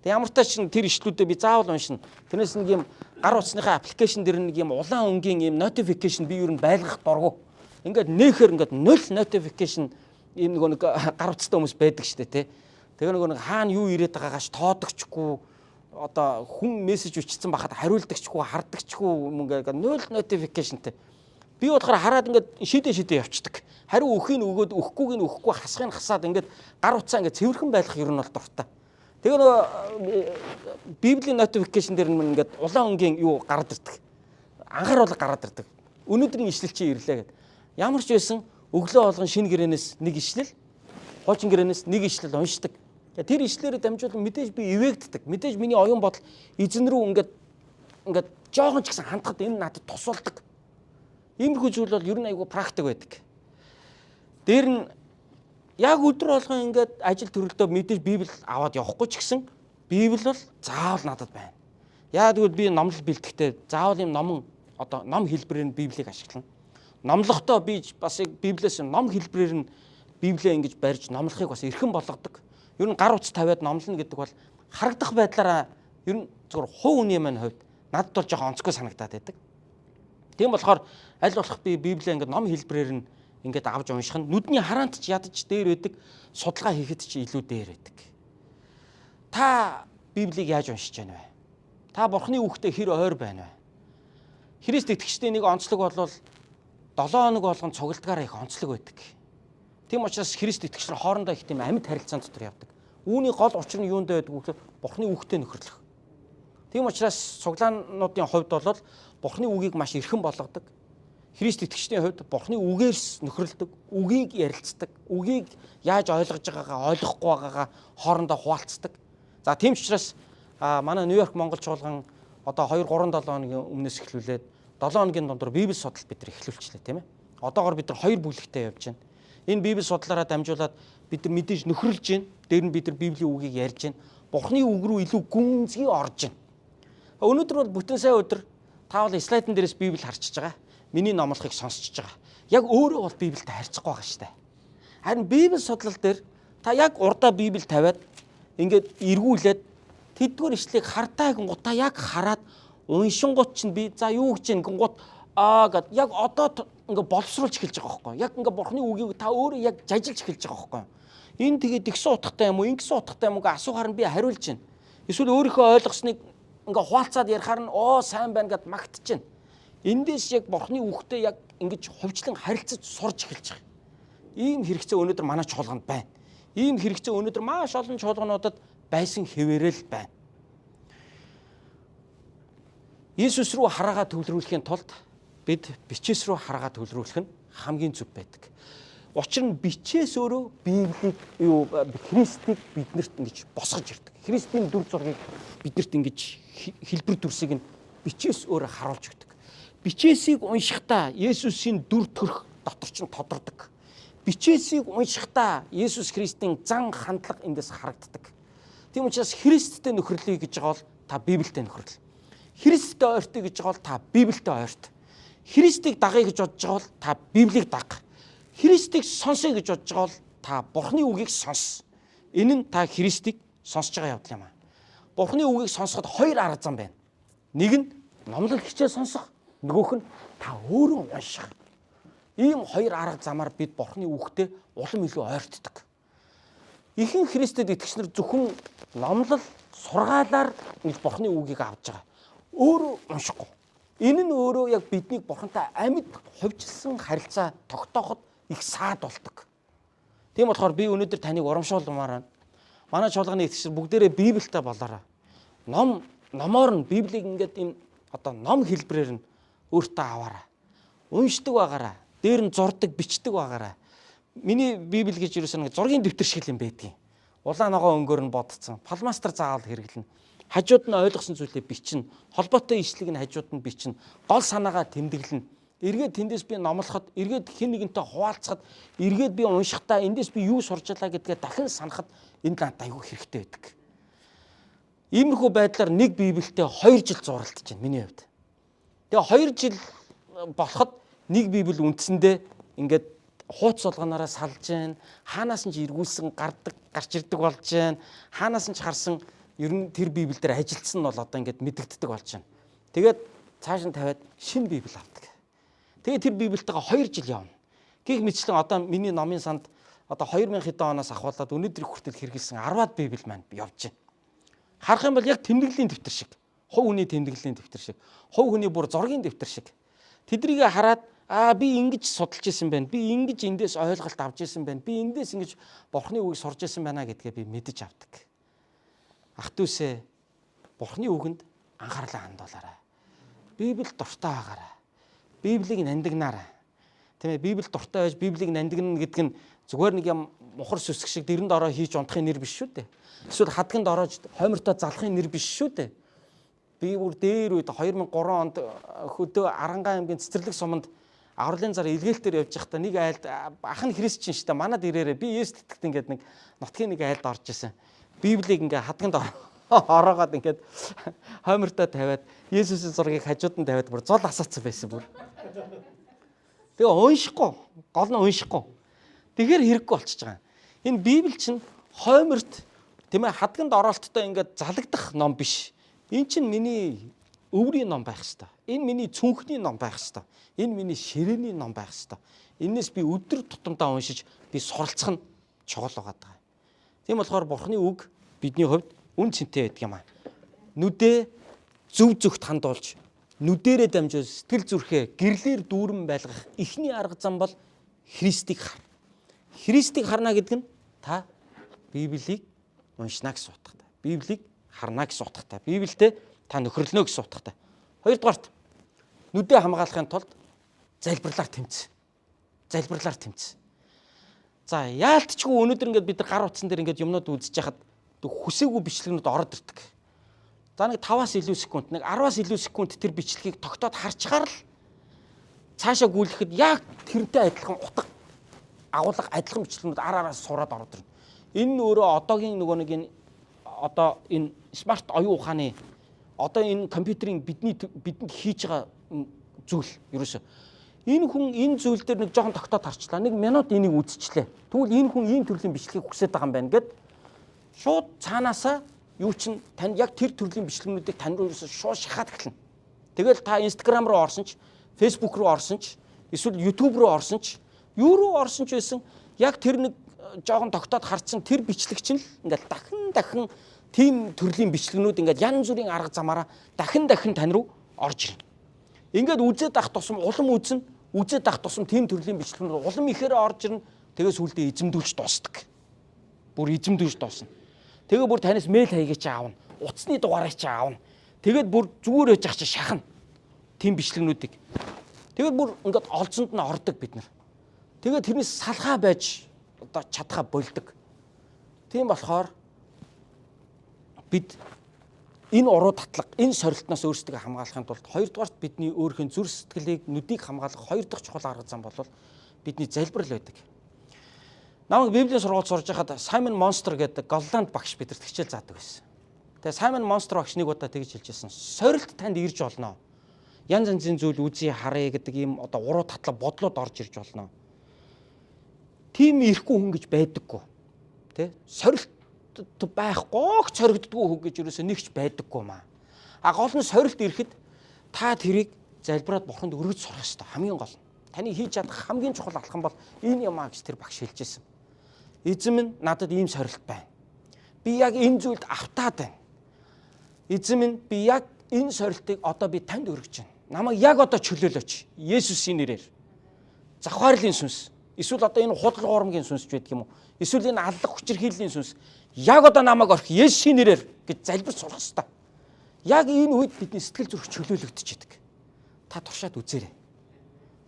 Тэг ямар ч тач тэр ишлүүдээ би заавал уншина. Тэрнээс нэг юм гар утасныхаа application дээр нэг юм улаан өнгийн юм notification би юу н байлгах дургу. Ингээд нээхээр ингээд нөл notification ийм нөгөө нэг гар утастай хүмүүс байдаг штэ тий. Тэгээ нөгөө нэг хаана юу ирээд байгаагаас тоодогчгүй, одоо хүн мессеж өчсөн байхад хариулдагчгүй, хардагчгүй юм, ингээд нөл notification тэй. Би болохоор хараад ингээд шидэ шидэ явцдаг. Хариу өгөхийн өгөөд, өгөхгүйг нь өгөхгүй, хасахыг хасаад ингээд гар утсаа ингээд цэвэрхэн байх ер нь бол дуртай. Тэгээ нөгөө Библийн notification дээр нь ингээд улаан өнгийн юу гараад ирдэг. Анхааруулга гараад ирдэг. Өнөөдрийн ишлэл чи ирлээ гэд. Ямар ч байсан өглөө болгон шинэ гэрээнээс нэг ишлэл, хуучин гэрээнээс нэг ишлэл уншдаг. Тэр ишлэлээр дамжуулан мэдээж би эвээгддэг. Мэдээж миний оюун бодол эзэн рүү ингээд жоохон ч гэсэн хандахад энэ надад тусалдаг. Иймэрхүү зүйл бол ер нь айгүй практик байдаг. Дээр нь яг өдөр болгон ингээд ажил төрөлдөө мэдээж Библи аваад явахгүй ч гэсэн Библи бол заавал надад байна. Яа тэгвэл би номлол бэлтгэхдээ заавал юм номон одоо ном хэлбэрээр нь Библийг ашиглана. Номлохдоо би бас яг Библиэс ном хэлбэрээр нь Библийг ингэж барьж номлохыг бас эрхэм болгодог. Ер нь гар утас тавиад номлоно гэдэг бол харагдах байдлаараа ер нь зөвхөн хувь хүний маань хувьд надад бол жоохон онцгой санагдаад байдаг. Тийм болохоор аль болох би Библийг ингээд ном хэлбэрээр нь ингээд авч унших нь нүдний хараант ч ядаж дээр байдаг, судалгаа хийхэд ч илүү дээр байдаг. Та Библийг яаж уншиж байна вэ? Та Бурхны үгтэй хэр ойр байна вэ? Христ итгэгчдийн нэг онцлог бол 7 хоног болгон цугладгаар их онцлог байдаг. Тийм учраас Христ итгэгч нар хоорондоо их тийм амьд харилцаан дотор явдаг. Үүний гол учир нь юунд байдаг вэ гэхээр Бурхны үгтэй нөхөрлөх. Тийм учраас цуглаануудын хувьд бол Бурхны үгийг маш эрхэм болгодог. Христ итгэгчдийн хувьд Бурхны үгээрс нөхөрлөдөг, үгийг ярилцдаг, үгийг яаж ойлгож байгаагаа, ойлгохгүй байгаагаа хоорондоо хуваалцдаг. За тийм ч учраас манай Нью-Йорк Монгол чуулган одоо 2 3 7 хоногийн өмнөөс эхлүүлээд 7 хоногийн дундуур Библи судал бид нар эхлүүлчихлээ, тийм ээ. Одоогор бид нар 2 бүлэгтэй явж байна. Энэ Библи судлаараа дамжуулаад бид нар мэдээж нөхөрлөж байна. Дээр нь бид нар Библийн үгийг ярьж байна. Бурхны үг рүү илүү гүнзгий орж байна. Өнөөдөр бол бүтэн сайн өдөр. Та бол слайдн дээрээс Библи харчиж байгаа. Миний номлохыг сонсчиж байгаа. Яг өөрөө бол Библиэд харьцахгүй байгаа шүү дээ. Харин Библи судлал дээр та яг урдаа Библи тавиад ингээд эргүүлээд тэдгээр ишлэгийг хардаа гингууд та яг хараад уншингууд чинь би за юу гэж юм гингууд аа гэд яг одоо ингээ боловсруулж эхэлж байгаа байхгүй. Яг ингээ Бурхны үгийг та өөрөө яг жажилж эхэлж байгаа байхгүй. Энэ тэгээд тэгсэн утгатай юм уу, ингэсэн утгатай юм уу гэж асуухаар нь би хариулж байна. Эсвэл өөрийнхөө ойлгосныг ингээ хуваалцаад ярихаар нь оо сайн байна гэд магтаж байна. Эндээс яг Бурхны үгтэй яг ингэж хувьчлан харилцаж сурж эхэлж байгаа. Ийм хэрэгцээ өнөөдөр манай чуулганд байна. Ийм хэрэгцээ өнөөдөр маш олон чуулгануудад байсан хэвээрэл байна. Иесус рүү хараагаа төвлөрүүлэхийн тулд бид бичээс рүү хараагаа төвлөрүүлэх нь хамгийн зөв байдаг. Учир нь бичээс өөрөө Библийг юу Христийг биднэрт ингэж босгож ирдэг. Христийн дүр зургийг биднэрт ингэж хэлбэр дүрсийг нь бичээс өөрөө харуулж өгдөг. Бичээсийг уншихдаа Есүсийн дүр төрх дотор чинь тодордог. Бичээсийг уншихдаа Есүс Христийн зан хандлага эндээс харагддаг. Тийм учраас Христтэй нөхөрлөе гэж байгаа бол та Библиэтэй нөхөрлө. Христтэй ойртъё гэж байгаа бол та Библиэтэй ойрт. Христийг дагая гэж бодож байгаа бол та Библийг даг. Христийг сонсъё гэж бодож байгаа бол та Бурхны үгийг сонс. Энэ нь та Христийг сонсож байгаа явдал юм аа. Бурхны үгийг сонсоход хоёр арга зам байна. Нэг нь номлол хичээл сонсох, нөгөөх нь та өөрөө унших. Ийм хоёр арга замаар бид Бурхны үгтэй улам илүү ойртдог. Ихэнх Христэд итгэгч нар зөвхөн номлол сургаалаар ингэж Бурхны үгийг авч байгаа. Өөрөө уншихгүй. Энэ нь өөрөө яг биднийг бурхантай амьд хувьчилсан харилцаа тогтооход их саад болдог. Тийм болохоор би өнөөдөр таныг урамшуулмаар байна. Манай чуулганы итгэгч бүгдээрээ Библиэтэй болоорой. Ном номоор нь Библийг ингээд энэ одоо ном хэлбэрээр нь өөртөө аваарай. Уншдаг байгаарай. Дээр нь зурдаг, бичдэг байгаарай. Миний Библи гэж юусэн нэг зургийн дэвтэр шиг юм байдгийн. Улаан ногоон өнгөөр нь бодцсон. Фломастер заавал хэрэглэнэ. Хажууд нь ойлгосон зүйлээ бичнэ. Холбоотой ишлэг нь хажууд нь бичнэ. Гол санаагаа тэмдэглэнэ. Эргээд тэндээс би номлоход, эргээд хэн нэгэнтэй хуваалцахад, эргээд би уншихдаа эндээс би юу сурчлаа гэдгээ дахин санахад энэ надад айгүй хэрэгтэй байдаг. Иймэрхүү байдлаар нэг Библиэтэй 2 жил зуралтж байна миний хувьд. Тэгээ 2 жил болоход нэг Библи үндсэндээ ингээд хууц сулганаараа салж гэн, хаанаас нь ч эргүүлсэн гардаг, гарч ирдэг болж гэн, хаанаас нь ч харсан ер нь тэр Библи дээр ажилласан нь бол одоо ингээд мэдэгддэг болж байна. Тэгээд цааш нь тавиад шинэ Библи авдаг. Тэгээд тэр Библитэйгээ 2 жил явна. Гэх мэтлэн одоо миний номын санд одоо 2000 хэдэн оноос ахуулаад өнөөдөр хүртэл хэрэгэлсэн 10-аад Библи маань явж байна. Харах юм бол яг тэмдэглэлийн дэвтэр шиг, хувь хүний тэмдэглэлийн дэвтэр шиг, хувь хүний бүр зургийн дэвтэр шиг. Тэдрийг хараад би ингэж судалж исэн байна. Би ингэж эндээс ойлголт авч исэн байна. Би эндээс ингэж Бурхны үгийг сурж исэн байна гэдгээ би мэдэж авдаг. Ах дүүсээ, Бурхны үгэнд анхаарлаа хандуулаарай. Библи дуртай байгаарай. Библийг нандинаарай. Тийм ээ, Библи дуртай байж Библийг нандинна гэдэг нь зүгээр нэг юм мухар сүсэг шиг дэрэнд ороо хийж унтахын нэр биш шүү дээ. Эсвэл хадганд ороож хоймортой залахын нэр биш шүү дээ. Би бүр дээр үед 2003 онд хөдөө Арангаан аймгийн Цэцэрлэг суманд авралын зар илгээлтээр явж байхдаа нэг айлд ах нь христчин шүү дээ. Манад ирээрээ би Есүст итгэдэг ингээд нэг нутгийн нэг айлд орж исэн. Библийг ингээ хадганд ороогоод ингээд хоймортой тавиад Есүсийн зургийг хажууд нь тавиад бүр зол асаацсан байсан бүр. Тэгээ уншихгүй, гол нь уншихгүй. Тэгэхээр хэрэггүй болчихж байгаа. Энэ Библи чинь хойморт тийм ээ хадганд оролттой ингээд залагдах ном биш. Энэ чинь миний өврийн ном байх хэвээр. Энэ миний цүнхний ном байх хэвээр. Энэ миний ширээний ном байх хэвээр. Энээс би өдөр тутамдаа уншиж би суралцах нь чухал байгаа даа. Тийм болохоор Бурхны үг бидний хувьд үн цэнтэй байдаг юм аа. Нүдээ зөв зөвхт хандуулж нүдэрээ дамжуул сэтгэл зүрхээ гэрлээр дүүрэн байлгах эхний арга зам бол Христийг хар. Христийг харна гэдэг нь та Библийг уншина гэсэн утгатай. Библийг харна гэсэн утгатай. Библиэд та нөхөрлөнө гэсэн утгатай. Хоёрдугаарт нүдээ хамгаалахын тулд залбирлаар тэмц. Залбирлаар тэмц. За яалтчгүй өнөөдөр ингээд бид нар гар утсан дээр ингээд юмнууд үзэж яхад хүсээгүй бичлэгнүүд ороод ирдэг. За нэг 5-аас илүү секунд, нэг 10-аас илүү секунд тэр бичлэгийг тогтоод харчгаар л цаашаа гүйлгэхэд яг тэрнтэй адилхан утга агуулга адилхан бичлэгнүүд ар араас сураад ороод ирнэ. Энэ нь өөрөө одоогийн нөгөө нэг энэ одоо энэ смарт оюун ухааны одоо энэ компьютерийн бидний бидэнд хийж байгаа зүйл ерөөсөө. Энэ хүн энэ зүйл дээр нэг жоохон тогтоод харчлаа. Нэг минут энийг үзчихлээ. Тэгвэл энэ хүн ийм төрлийн бичлэгийг хүсэж байгаа юм байна гэд шууд цаанаасаа юу чин танд яг тэр төрлийн бичлэгнүүдийг тань руу ерөөсөө шууд шахаад эхэлнэ. Тэгэл та Instagram руу орсон ч, Facebook руу орсон ч, эсвэл YouTube руу орсон ч, юу руу орсон ч байсан яг тэр нэг жоохон тогтоод харцсан тэр бичлэг чинь л ингээл дахин дахин тийм төрлийн бичлэгнүүд ингээд янз бүрийн арга замаараа дахин дахин тань руу орж ирнэ. Ингээд үзээд ах тусам улам үзнэ, үзээд ах тусам тийм төрлийн бичлэгнүүд улам ихээр орж ирнэ. Тэгээ сүулдэ эзэмдүүлж дуусдаг. Бүр эзэмдүүлж дуусна. Тэгээ бүр танаас мэйл хаягийг чи аавна. Утасны дугаарыг чи аавна. Тэгээд бүр зүгээр байж ах чи шахна. Тийм бичлэгнүүдийг. Тэгээд бүр ингээд олзонд нь ордог бид нар. Тэгээд тэрнээс салхаа байж одоо чадхаа болдог. Тийм болохоор бид энэ уруу татлага, энэ сорилтноос өөрсдөө хамгаалахын тулд хоёрдугаарт бидний өөрхийн зүр сэтгэлийг, нүдийг хамгаалах хоёр дахь чухал арга зам бол бидний залбирал байдаг. Намайг Библийн сургуульд сурж байхад Саймон Монстер гэдэг Голланд багш бидэрт хичээл заадаг байсан. Тэгээ Саймон Монстер багш нэг удаа тэгж хэлж байсан. Сорилт танд ирж болно. Янз янзын зүйл үзье, харъя гэдэг ийм одоо уруу татлага бодлууд орж ирж болно. Тийм ирэхгүй хүн гэж байдаггүй. Тэ? Сорилт байхгүй, соригддгүй хүн гэж юусоо нэгч байдаггүй маа. А гол нь сорилт ирэхэд та тэрийг залбираад бурханд өргөж сурах ёстой. Хамгийн гол нь. Таны хийж чадах хамгийн чухал алхам бол энэ юм а гэж тэр багш хэлж байсан. Эзэм нь надад ийм сорилт байна. Би яг энэ зүйлд автаад байна. Эзэм нь би яг энэ сорилтыг одоо би танд өргөж байна. Намайг яг одоо чөлөөлөөч. Есүсийн нэрээр. Завхаарлын сүнс. Эсвэл одоо энэ худал гооромгийн сүнс ч байдаг юм уу? Эсвэл энэ аллах хүчирхийллийн сүнс. Яг одоо намайг орхи Есүсийн нэрээр гэж залбирч сурах ёстой. Яг энэ үед бидний сэтгэл зүрх чөлөөлөгдөж идэг. Та туршаад үзээрэй.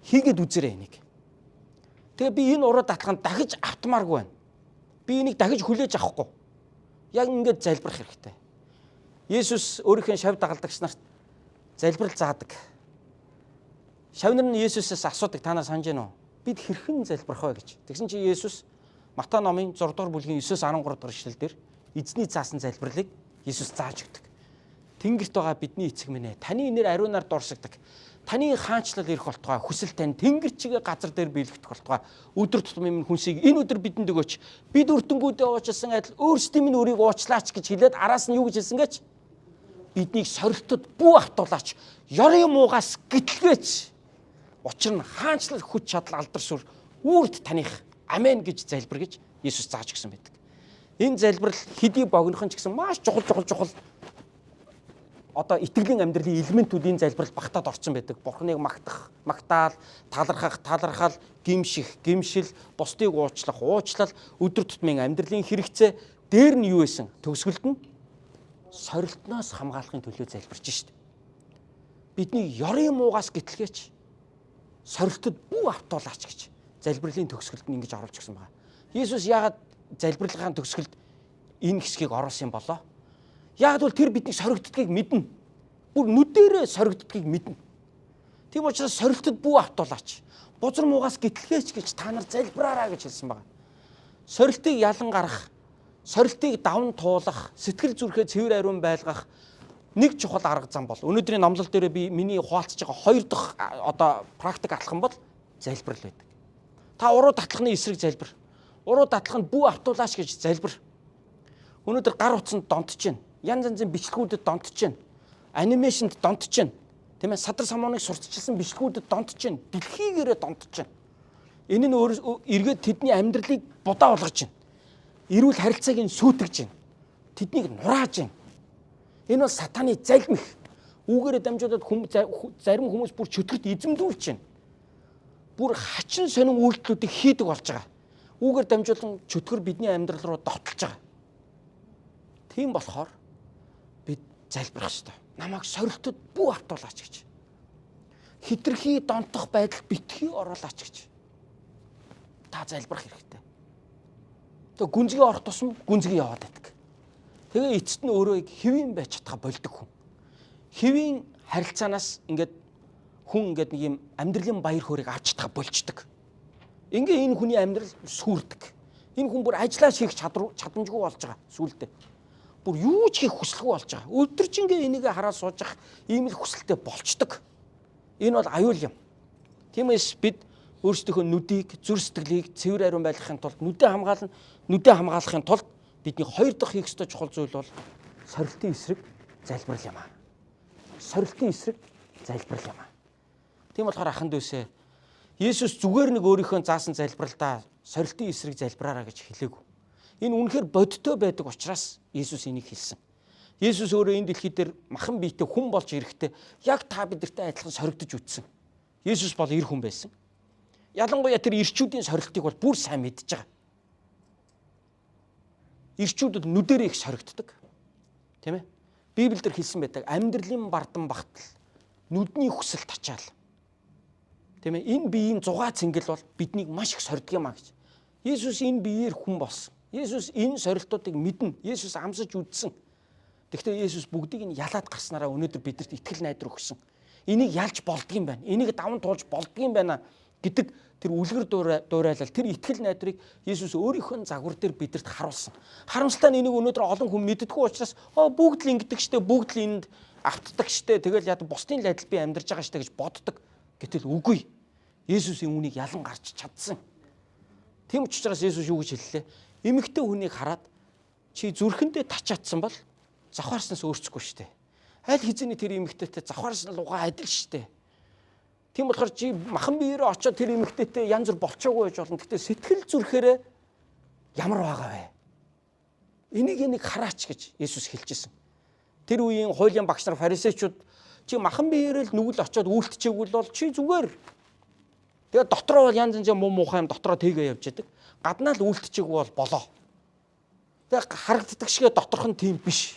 Хийгээд үзээрэй энийг. Тэгээ би энэ уруу датлаханд дахиж автмааргүй байна. Би энийг дахиж хүлээж авахгүй. Яг ингээд залбирах хэрэгтэй. Есүс өөрийнхөө шав дагалдагч нарт залбирал заадаг. Шав нар нь Есүсээс асуудаг, та нар санаж байна уу? Бид хэрхэн залбирах вэ гэж. Тэгсэн чинь Есүс Матай номын 6 дугаар бүлгийн 9-13 дугаар ишлэл дээр эзний заасан залбирлыг Есүс зааж өгдөг. Тэнгэрт байгаа бидний эцэг минь ээ, таны нэр ариунаар дурсагдаг. Таны хаанчлал ирэх болтугай, хүсэл тань тэнгэр чигээ газар дээр биелэгдэх болтугай. Өдөр тутмын минь хүнсийг энэ өдөр бидэнд өгөөч. Бид өртөнгүүдээ уучлсан адил өөрсдийн минь өрийг уучлаач гэж хэлээд араас нь юу гэж хэлсэн гэж? Биднийг сорилтод бүү автуулаач. Ёрын муугаас гэтлгээч. Учир нь хаанчлал, хүч чадал, алдар сүр үрд таних. Амен гэж залбир гэж Иесус зааж өгсөн байдаг. Энэ залбирал хэдий богинохон ч гэсэн маш чухал чухал чухал одоо итгэлийн амьдралын элементүүдийн залбирал багтаад орсон байдаг. Бурхныг магтах, магтаал, талархах, талархал, гимших, гимшил, бусдыг уучлах, уучлал, өдөр тутмын амьдралын хэрэгцээ дээр нь юу байсан? Төгсгөлд нь сорилтноос хамгаалахын төлөө залбирч шít. Бидний ёрын муугаас гэтлгээч, сорилтод бүү автуулаач гэж залбирлын төгсгөлд нь ингэж оруулж гисэн байна. Иесус яагаад залбирлагын төгсгөлд энэ хэсгийг оруулсан юм болоо? Яг бол тэр бидний соригддгийг мэднэ. Бүр нүдэрээ соригддгийг мэднэ. Тийм учраас сорилтод бүү автуулаач. Бузар муугаас гэтлгээч гэж та нар залбираараа гэж хэлсэн байна. Сорилтыг ялан гаргах, сорилтыг даван туулах, сэтгэл зүрхээ цэвэр ариун байлгах нэг чухал арга зам бол өнөөдрийн номлол дээр би миний хуваалцаж байгаа хоёр дахь одоо практик алхам бол залбирал байдаг. Та уруу татлахны эсрэг залбир. Уруу татлах нь бүү автуулаач гэж залбир. Өнөөдөр гар утсанд донтож байна. Янз янзын бичлэгүүдэд донтож байна. Анимашнд донтож байна. Тийм ээ, садар самууныг сурталчилсан бичлэгүүдэд донтож байна. Дэлхийгээрээ донтож байна. Энэ нь өөр эргээд тэдний амьдралыг будаа болгож байна. Эрүүл харилцааг нь сүйтгэж байна. Тэднийг нурааж байна. Энэ бол сатаны залмих. Үүгээрээ дамжуулаад зарим хүмүүс бүр чөтгөрт эзэмдүүлж байна. Бүр хачин сонин үйлдэлүүдийг хийдэг болж байгаа. Үүгээр дамжуулан чөтгөр бидний амьдрал руу довтолж байгаа. Тийм болохоор бид залбирах ёстой. Намайг сорилтод бүү автуулаач гэж. Хитрхи донтох байдал битгий оруулаач гэж. Та залбирах хэрэгтэй. Тэгээ гүнзгий орох тусам гүнзгий яваад байдаг. Тэгээ эцэст нь өөрөө хэвийн байж чадхаа болдог хүн. Хэвийн харилцаанаас ингээд хүн ингээд нэг юм амьдралын баяр хөөргийг авч чадхаа болчдөг. Ингээ энэ хүний амьдрал сүрдэг. Энэ хүн бүр ажиллаа хийх чадамжгүй болж байгаа сүулдэ. Бүр юу ч хийх хүсэлгүй болж байгаа. Өдөржингөө энийг хараад сууж ах ийм л хүсэлтэй болчдөг. Энэ бол аюул юм. Тиймээс бид өөрсдийнхөө нүдийг, зүр сэтгэлийг цэвэр ариун байлгахын тулд нүдээ хамгаална. Нүдээ хамгаалахын тулд бидний хоёр дахь хийх ёстой чухал зүйл бол сорилтын эсрэг залбирал юм аа. Сорилтын эсрэг залбирал юм аа. Тийм болохоор ахан дүүсээ, Есүс зүгээр нэг өөрийнхөө заасан залбиралдаа сорилтын эсрэг залбираараа гэж хэлээгүй. Энэ үнэхээр бодиттой байдаг учраас Есүс энийг хэлсэн. Есүс өөрөө энэ дэлхий дээр махан биетэй хүн болж ирэхдээ яг та бидэртэй адилхан соригдож үтсэн. Есүс бол эр хүн байсан. Ялангуяа тэр ирчүүдийн сорилтыг бол бүр сайн мэдж байгаа. Ирчүүдэд нүдэрээ их соригддог. Тийм ээ? Библиэлд хэлсэн байдаг. Амьдралын бардан багтал, нүдний хүсэл тачаал. Тийм ээ? Энэ биеийн зугаа цэнгэл бол биднийг маш их сордог юм а гэж. Есүс энэ биеэр хүн болсон. Есүс энэ сорилтуудыг мэднэ. Есүс амсаж үдсэн. Тэгэхдээ Есүс бүгдийг нь ялаад гарснараа өнөөдөр бидэрт итгэл найдар өгсөн. Энийг ялж болдгийм байна. Энийг даван туулж болдгийм байна гэдэг тэр үлгэр дуурайлал, тэр итгэл найдрыг Есүс өөрийнхөө загвар дээр бидэрт харуулсан. Харамсалтай нь энийг өнөөдөр олон хүн мэддэггүй учраас бүгд л ингэдэг штэ, бүгд л энд автдаг штэ, тэгэл яд бусдын л адил би амьдарч байгаа штэ гэж боддог. Гэтэл үгүй. Есүс үүнийг ялан гарч чадсан. Тийм учраас Есүс юу гэж хэллээ? Эмэгтэй хүнийг хараад чи зүрхэндээ тачаатсан бол завхаарснаас өөрчлөхгүй штэ. Аль хэзээний тэр эмэгтэйтэй завхаарсан лугаа адил штэ. Тийм болохоор чи махан биеэрээ очиод тэр эмэгтэйтэй янз бүр болчоогүй байж болно. Гэтэ сэтгэл зүрхээрээ ямар байгаа вэ? Энийг хараач гэж Есүс хэлжсэн. Тэр үеийн хуулийн багш нар, фарисеучуд Чи махан биеэрээ л нүгэл очиод үйлдчихээгүүл бол чи зүгээр. Тэгээ дотроо бол янз янзын муу муухай юм дотроо тэгээ явж яадаг. Гаднаа л үйлдчихээгүү бол болоо. Тэгээ харагддаг шигэ доторх нь тийм биш.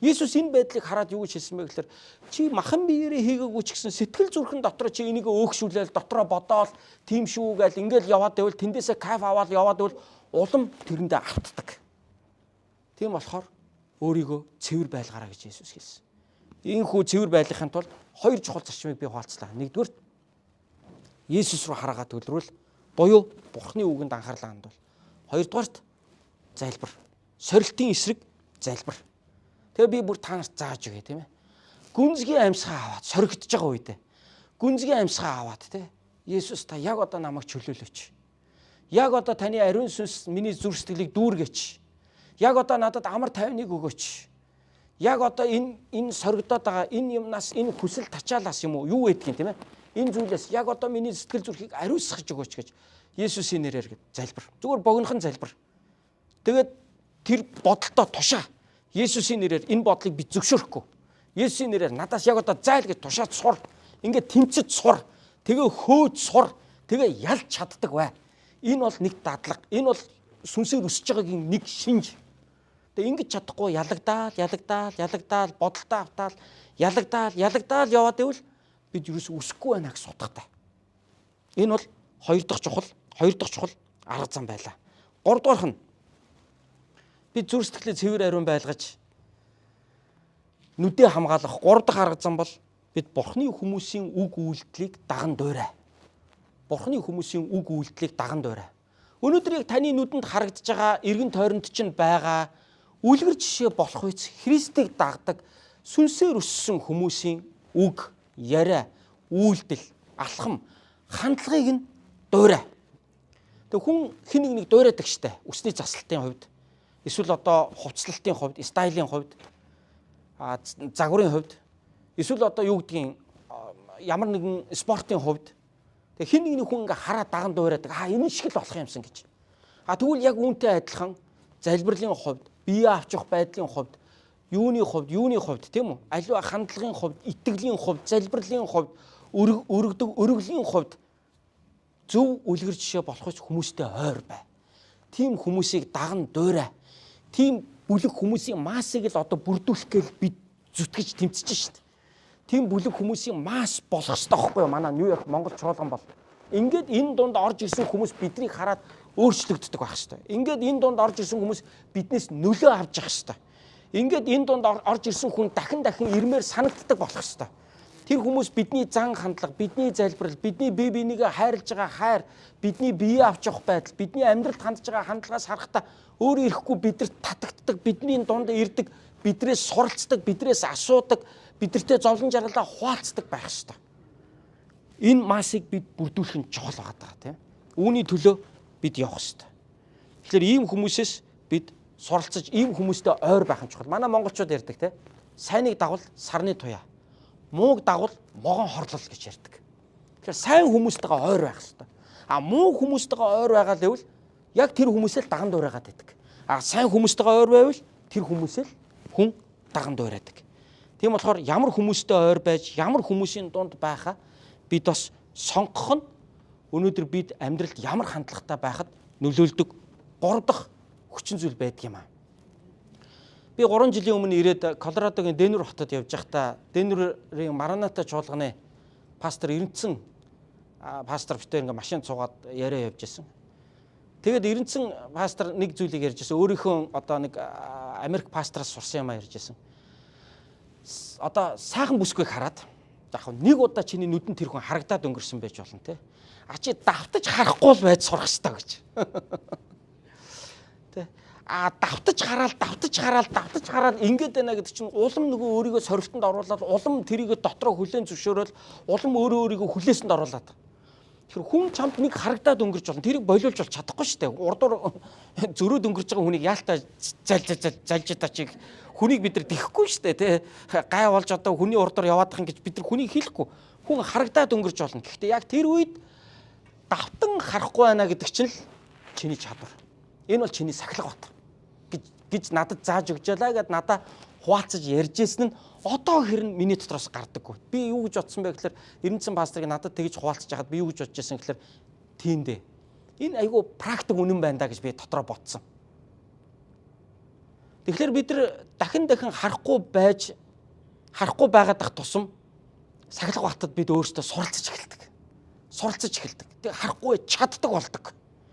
Есүс энэ байдлыг хараад юу гэж хэлсэн бэ гэхээр чи махан биеэрээ хийгээгүй ч гэсэн сэтгэл зүрхэн дотроо чи энийг өөгшүүлээл дотроо бодоол тийм шүү гээл ингээл яваад байвал тэндээсээ кайф аваад яваад байвал улам тэрэндээ автдаг. Тийм болохоор өөрийгөө цэвэр байлгаарай гэж Есүс хэлсэн. Ийхүү цэвэр байлгахын тулд хоёр чухал зарчмыг би хуваалцлаа. Нэгдүгээр Есүс рүү хараагаа төвлөрүүл буюу Бурхны үгэнд анхаарлаа хандуул. Хоёрдугаарт залбир. Сорилтын эсрэг залбир. Тэгээ би бүр та нарт зааж өгье, тийм ээ. Гүнзгий амьсгаа аваад соригдож байгаа үедээ. Гүнзгий амьсгаа аваад, тийм. Есүс, та яг одоо намайг чөлөөлөөч. Яг одоо таны ариун сүнс миний зүрх сэтгэлийг дүүргээч. Яг одоо надад амар тайвныг өгөөч. Яг одоо энэ соригдоод байгаа энэ юмнаас, энэ хүсэл тачаалаас юм уу юу гэдгийг, тийм ээ. Энэ зүйлээс яг одоо миний сэтгэл зүрхийг ариусгаж өгөөч гэж Есүсийн нэрээр гэж залбир. Зүгээр богинохон залбир. Тэгээд тэр бодолтоо тушаа. Есүсийн нэрээр энэ бодлыг би зөвшөөрөхгүй. Есүсийн нэрээр надаас яг одоо зайл гэж тушаад сур. Ингээд тэмцэж сур. Тэгээ хөөж сур. Тэгээ ялж чаддаг бай. Энэ бол нэг дадлага. Энэ бол сүнсээр өсөж байгаагийн нэг шинж. Тэгээ ингэж чадахгүй ялагдаал, ялагдаал, ялагдаал, бодолтой автаал, ялагдаал, ялагдаал яваад байвал бид ерөөсөө өсөхгүй байна гэсэн утгатай. Энэ бол хоёр дахь чухал арга зам байлаа. Гуравдугаарх нь бид зүрх сэтгэлээ цэвэр ариун байлгаж нүдээ хамгаалах гурав дахь арга зам бол бид Бурхны хүмүүсийн үг үйлдэлийг даган дуурай. Бурхны хүмүүсийн үг үйлдэлийг даган дуурай. Өнөөдөр яг таны нүдэнд харагдаж байгаа, эргэн тойронд чинь байгаа үлгэр жишээ болох үеч Христийг дагдаг сүнсээр өссөн хүмүүсийн үг, яриа, үйлдэл, алхам, хандлагыг нь дуурай. Тэгээ хүн хэн нэг нэг дуурайдаг штэ. Үсний заслалтын хувьд, эсвэл одоо хувцлалтын хувьд, style ын хувьд, загварын хувьд, эсвэл одоо юу гэдгийг ямар нэгэн спортын хувьд тэгээ хэн нэгний хүн ингээ хараа даган дуурайдаг. Аа, энэ шиг л болох юмсан гэж. А тэгвэл яг үүнтэй адилхан залбирлын хувьд, бие авч явах байдлын хувьд, юуны хувьд, тийм үү? Аливаа хандлагын хувьд, итгэлийн хувьд, залбирлын хувьд, өргөдөг өргөлийн хувьд зөв үлгэр жишээ болох хүмүүстэй ойр бай. Тийм хүмүүсийг даган дуурай. Тийм бүлэг хүмүүсийн массыг л одоо бүрдүүлэх гээл бид зүтгэж тэмцэж шít. Тийм бүлэг хүмүүсийн масс болох ёстой байхгүй юу? Манай Нью-Йорк Монгол чуулган бол. Ингээд энэ дунд орж ирсэн хүмүүс биднийг хараад өөрчлөгддөг байх ёстой. Ингээд энэ дунд орж ирсэн хүмүүс биднээс нөлөө авч явах ёстой. Ингээд энэ дунд орж ирсэн хүн дахин дахин ирмээр санагддаг болох ёстой. Тэр хүмүүс бидний зан хандлага, бидний залбирал, бидний бие бинийгээ хайрлаж байгаа хайр, бидний бие авч явах байдал, бидний амьдралд хандж байгаа хандлагаас харахтаа өөрөө ирэхгүй бидэрт татагддаг, бидний дунд ирдэг, бидрээс суралцдаг, бидрээс асуудаг, бидэртэй зовлон жаргалаа хуваалцдаг байх ёстой. Энэ массыг бид бүрдүүлэх нь чухал байгаа даа, тийм. Үүний төлөө бид явах ёстой. Тэгэхээр ийм хүмүүсээс бид суралцаж, ийм хүмүүстэй ойр байх нь чухал. Манай монголчууд ярьдаг, тийм. Сайныг дагвал сарны туяа, мууг дагвал могон хорлол гэж ярьдаг. Тэгэхээр сайн хүмүүстэйгээ ойр байх хэрэгтэй. А муу хүмүүстэйгээ ойр байгаа л гэвэл яг тэр хүмүүсээ л даган дуурайгаад байдаг. А сайн хүмүүстэйгээ ойр байвал тэр хүмүүсээ л хүн даган дуурайдаг. Тийм болохоор ямар хүмүүстэй ойр байж, ямар хүмүүсийн дунд байхаа бид бас сонгох нь өнөөдөр бид амьдралд ямар хандлагатай байхад нөлөөлдөг гурав дахь хүчин зүйл байдаг юм аа. Би 3 жилийн өмнө ирээд Колорадогийн Денвер хотод явж байхдаа Денверийн Мараната чуулганы пастор Эрэнцэн пастор бид хоёр ингээ машинд суугаад яриа явж байсан. Тэгээд Эрэнцэн пастор нэг зүйлийг ярьж байсан. Өөрийнхөө одоо нэг Америк пастороос сурсан юм а ярьж байсан. Одоо сайхан бүсгүйг хараад яг нэг удаа чиний нүдэнд тэр хүн харагдаад өнгөрсөн байж болно, те. А чи давтаж харахгүй л байж сурах ёстой гэж. Тэ. А давтаж хараал, давтаж хараал, давтаж хараал ингээд байна гэдэг чинь улам нөгөө өөрийгөө сорилтонд оруулаад, улам тэрийгэ дотроо хүлээн зөвшөөрөөл, улам өөрөө өөрийгөө хүлээсэнд оруулаад. Тэгэхээр хүн чамд нэг харагдаад өнгөрч болно. Тэрийг болиулж бол чадахгүй шүү дээ. Урдуур зөрөөд өнгөрч байгаа хүнийг яалтаа залж залж залж та чиг хүнийг бид нар тэхгүй шүү дээ, тэ. Гай болж одоо хүний урдуур яваадах юм гэж бид нар хүнийг хэлэхгүй. Хүн харагдаад өнгөрч болно. Гэхдээ яг тэр үед давтан харахгүй байна гэдэг чинь л чиний чадвар. Энэ бол чиний сахилга бат гэж надад зааж өгч ялаа гэд надаа хуваалцаж ярьжсэн нь одоо хэрн миний дотроос гардаггүй. Би юу гэж бодсон бэ гэхээр Эрдэнэцэн пасторыг надад тэгж хуваалцаж хахад би юу гэж бодож байсан гэхээр тийм дээ. Энэ айгүй практик үнэн байна да гэж би дотроо бодсон. Тэгэхээр бид нар дахин дахин харахгүй байж харахгүй байгаад ах тусам сахилга батад бид өөрсдөө суралцаж эхэлдэг. Суралцаж эхэлдэг. Тэг харахгүй чаддаг болдог.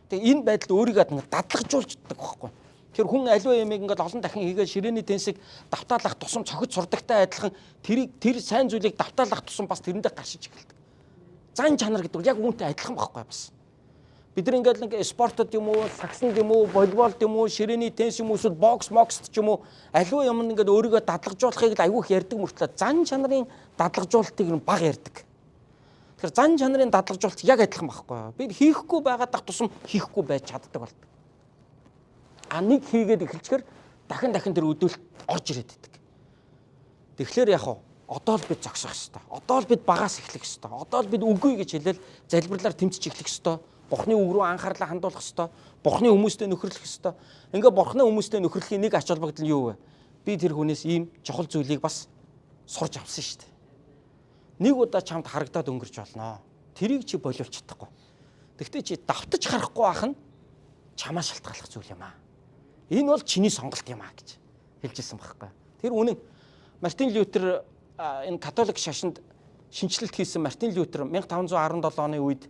Тэг энэ байдалд өөрийгөө нэг дадлагжуулждаг байхгүй. Тэр хүн аливаа ямиг ингээд олон дахин хийгээд ширээний тенсийг давтаалах тусам цохид сурдагтай адилхан тэрийг тэр сайн зүйлийг давтаалах тусам бас тэрэндээ гаршиж эхэлдэг. Зан чанар гэдэг бол яг үүнтэй адилхан байхгүй бас. Бид нар ингээд нэг спортод юм уу, сагсанд юм уу, волейболд юм уу, ширээний теннис юм уу, эсвэл бокс, мокст ч юм уу, аливаа юм ингээд өөрийгөө дадлагжуулахыг л айгүйх ярьдаг мөртлөө зан чанарын дадлагжуулалтыг нь бага ярьдаг. Тэгэхээр зан чанарын дадлагжуулалт яг адилхан байхгүй юу? Бид хийхгүй байгаад ах тусам хийхгүй байж чаддаг болдог. А нэг хийгээд эхэлчихээр дахин дахин тэр өдөөлт орж ирээд идэг. Тэгэхээр яг хуу одоо л бид зогсох ёстой. Одоо л бид багаас эхлэх ёстой. Одоо л бид үгүй гэж хэлэл залбирлаар тэмцэж эхлэх ёстой. Бурхны үг рүү анхаарлаа хандуулах ёстой. Бурхны хүмүүстэй нөхөрлөх ёстой. Ингээ Бурхны хүмүүстэй нөхөрлөхийн нэг ач холбогдол нь юу вэ? Би тэр хүнээс ийм чухал зүйлийг бас сурч авсан шүү дээ. Нэг удаа чамд харагдаад өнгөрч болно. Тэрийг чи болиулж чадахгүй. Тэгвэл чи давтаж харахгүй байх нь чамаа шалтгааллах зүйл юм аа. Энэ бол чиний сонголт юм аа гэж хэлж ирсэн байхгүй. Тэр үнэн. Мартин Лютер энэ католик шашинд шинэчлэлт хийсэн Мартин Лютер 1517 оны үед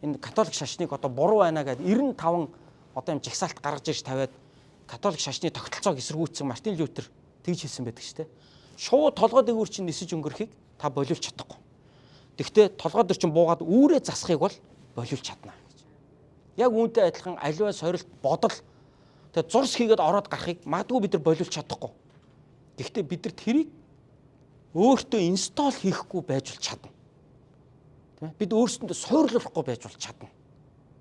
энэ католик шашныг одоо буруу байна гэдээ 95 одоо юм жагсаалт гаргаж ирж тавиад католик шашны тогтолцоог эсэргүүцсэн Мартин Лютер тэгж хэлсэн байдаг шүү дээ. Шууд толгой дээгүүр чинь нисэж өнгөрөхийг та болиулж чадахгүй. Тэгвэл толгой дээр чинь буугаад үүрээ засахыг бол болиулж чадна гэж. Яг үүнтэй адилхан аливаа сорилт бодол тэгээ зурс хийгээд ороод гарахыг магадгүй бид нар болиулж чадахгүй. Гэхдээ бид нар тэрийг өөртөө install хийхгүй байж бол чадна. Тийм ээ? Бид өөрсдөндөө суурлахгүй байж бол чадна.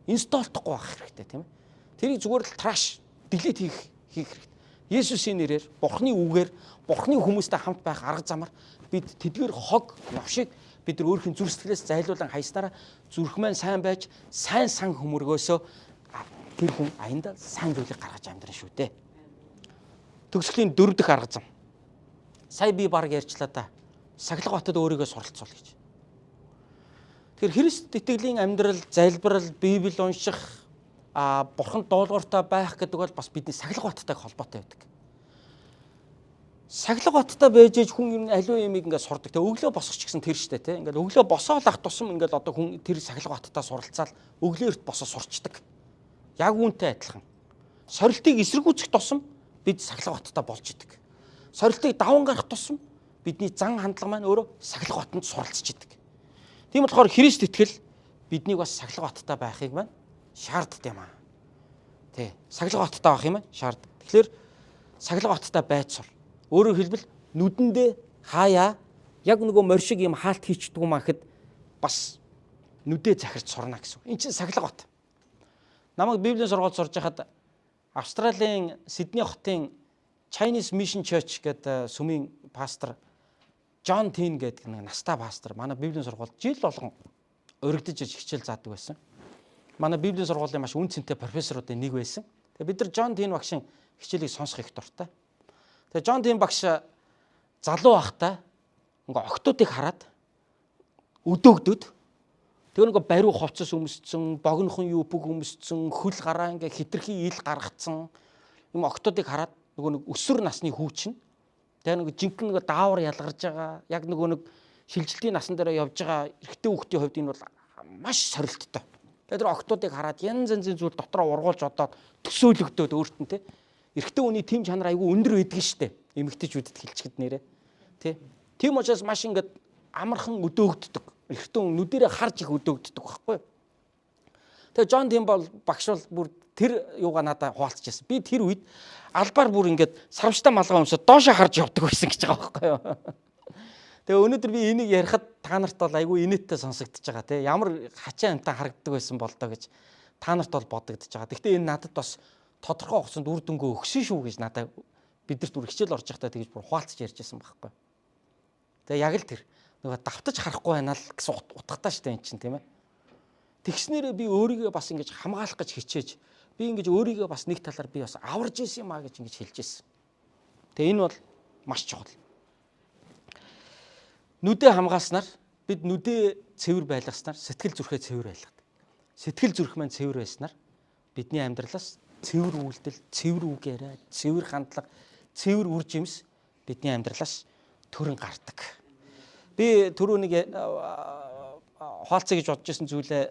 Install дохгүй байх хэрэгтэй, тийм ээ? Тэрийг зүгээр л trash delete хийх хэрэгтэй. Есүсийн нэрээр, Бурхны үгээр, Бурхны хүмүүстэй хамт байх арга замаар бид тэдгээр хог новшийг бид нар өөрхийн зүрх сэтгэлээс зайлуулан хайснараа зүрх маань сайн байж, сайн сан хөмөргөөсөө тэр хүн аяндаа сайн зүйлийг гаргаж амьдрна шүү дээ. Төгсгөлийн дөрөв дэх арга зам. Сая би баг ярьчлаа да. Сахилга батад өөрийгөө суралцуул гэж. Тэгэхээр Христ итгэлийн амьдрал, залбирал, Библи унших, бурханд дуулууртай байх гэдэг бол бас бидний сахилга баттай холбоотой байдаг. Сахилга баттай байж ээж хүн ер нь аливаа юмыг ингээд сурдаг. Тэг өглөө босох ч гэсэн тэр штэ тий. Ингээд өглөө босоол ах тусам ингээд одоо хүн тэр сахилга баттаа суралцаал өглөө эрт босоо сурчдаг. Яг үүнтэй адилхан. Сорилтыг эсэргүүцэх тусам бид сахилга баттаа болж идэг. Сорилтыг даван гарах тусам бидний зан хандлага маань өөрөө сахилга батанд суралцж идэг. Тийм болохоор Христ итгэл биднийг бас сахилга баттай байхыг маань шаарддаг юм аа. Тэ. Сахилга баттай байх юм шаарддаг. Тэгэхээр сахилга баттай байж сур. Өөрөөр хэлбэл нүдэндээ хаяа яг нөгөө морь шиг юм хаалт хийчдэг юм ахэд бас нүдээ захирч сурна гэсэн. Энд чинь сахилга бат. Намайг Библийн сургуульд сурж байхад Австралийн Сидней хотын Chinese Mission Church гэдэг сүмийн пастор Джон Тин гэдэг нэг настай пастор манай Библийн сургуульд жил болгон уригдаж иж хичээл заадаг байсан. Манай Библийн сургуулийн маш үн цэнтэй профессоруудын нэг байсан. Тэгээ бид нар Джон Тин багшийн хичээлийг сонсох их дуртай. Тэгээ Джон Тин багш залуу байхдаа ингээ октоодыг хараад өдөөгдөд тэр ингээ бариу хувцас өмсцэн, богинохон юпг өмсцэн, хөл гараа ингээ хитрхи ил гаргацсан юм октоодыг хараад нөгөө нэг өсвөр насны хүүчин тэгээ нэг жинхэнэ нэг даавар ялгарч байгаа яг нөгөө нэг шилжилтийн насан дээр явж байгаа эрэгтэй хүүхдийн хувьд энэ бол маш сорилттой. Тэгээ тэр октоодыг хараад янз янзын зүйл дотроо ургуулж одоод төсөөлөгдөөд өөрт нь те эрэгтэй хүний тим чанар айгүй өндөр байдаг штэ. Эмэгтэйчүүдэд хэлчихэд нэрээ. Тэ. Тийм учраас маш ингээд амархан өдөөгддөг. Эрэгтэй хүн нүдэрээ харж их өдөөгддөг байхгүй юу? Тэгээ Джон Тим бол багш бол бүр тэр юугаа надад хуваалцчихсан. Би тэр үед албаар бүр ингээд сарвчтай малгай өмсөд доошоо харж явдаг байсан гэж байгаа байхгүй юу? Тэгээ өнөөдөр би энийг ярихад та нарт бол айгүй инээдтэй сонсогдож байгаа тий. Ямар хачаа амтан харагддаг байсан бол доо гэж та нарт бол бодогдож байгаа. Гэхдээ энэ надад бас тодорхой хугацаанд үр дүнгөө өгсөн шүү гэж надад бидэрт бүр хичээл орж байхдаа тэгж бүр хуваалцаж ярьж байсан байхгүй. Тэгээ яг л тэр нөгөө давтаж харахгүй байна л гэсэн утгатай шүү дээ эн чинь тийм ээ. Тэгснээрээ би өөрийгөө бас ингэж хамгаалах гэж хичээж би ингэж өөрийгөө бас нэг талаар би бас аварж исэн юм а гэж ингэж хэлж ирсэн. Тэгээ энэ бол маш чухал. Нүдээ хамгаалснаар, бид нүдээ цэвэр байлгаснаар сэтгэл зүрхээ цэвэр байлгадаг. Сэтгэл зүрх маань цэвэр байснаар бидний амьдралаас цэвэр үйлдэл, цэвэр үг яриа, цэвэр хандлага, цэвэр үр жимс бидний амьдралаас төрөн гардаг. Би түрүү нэг хуваалцъя гэж бодож исэн зүйлээ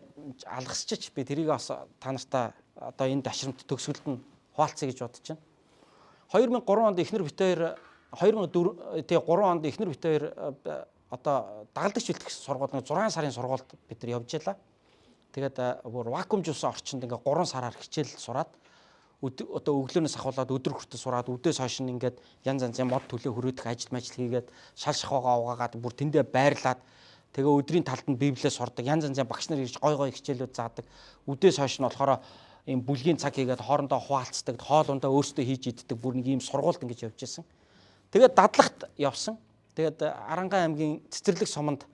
алгасчиж, би тэрийг бас та нартаа одоо энэ дашрамт төгсгөлд нь хуваалцъя гэж бодож байна. 2003 онд эхнэр бит хоёр, 2004 тий 3 онд эхнэр бит хоёр одоо дагалдагч бэлтгэх сургууль, 6 сарын сургуульд бид нар явж байлаа. Тэгээд бүр вакуумжуулсан орчинд ингээ 3 сараар хичээл сураад, одоо өглөөнөөс ахуулаад өдөр хүртэл сураад, үдээс хойш нь ингээд янз янзын мод төлөө хөрөөдөх ажил мажил хийгээд, шал шахуугаа угаагаад, бүр тэндээ байрлаад, тэгээ өдрийн талд нь библиэс сурдаг, янз янзын багш нар ирж гой гой хичээлүүд заадаг. Үдээс хойш нь болохоор ийм бүлгийн цаг хийгээд хоорондоо хуваалцдаг, хоол ундаа өөрсдөө хийж иддэг, бүр нэг ийм сургуульд ингэж явж исэн. Тэгээд дадлагт явсан. Тэгээд Арангаан аймгийн Цэцэрлэг суманд,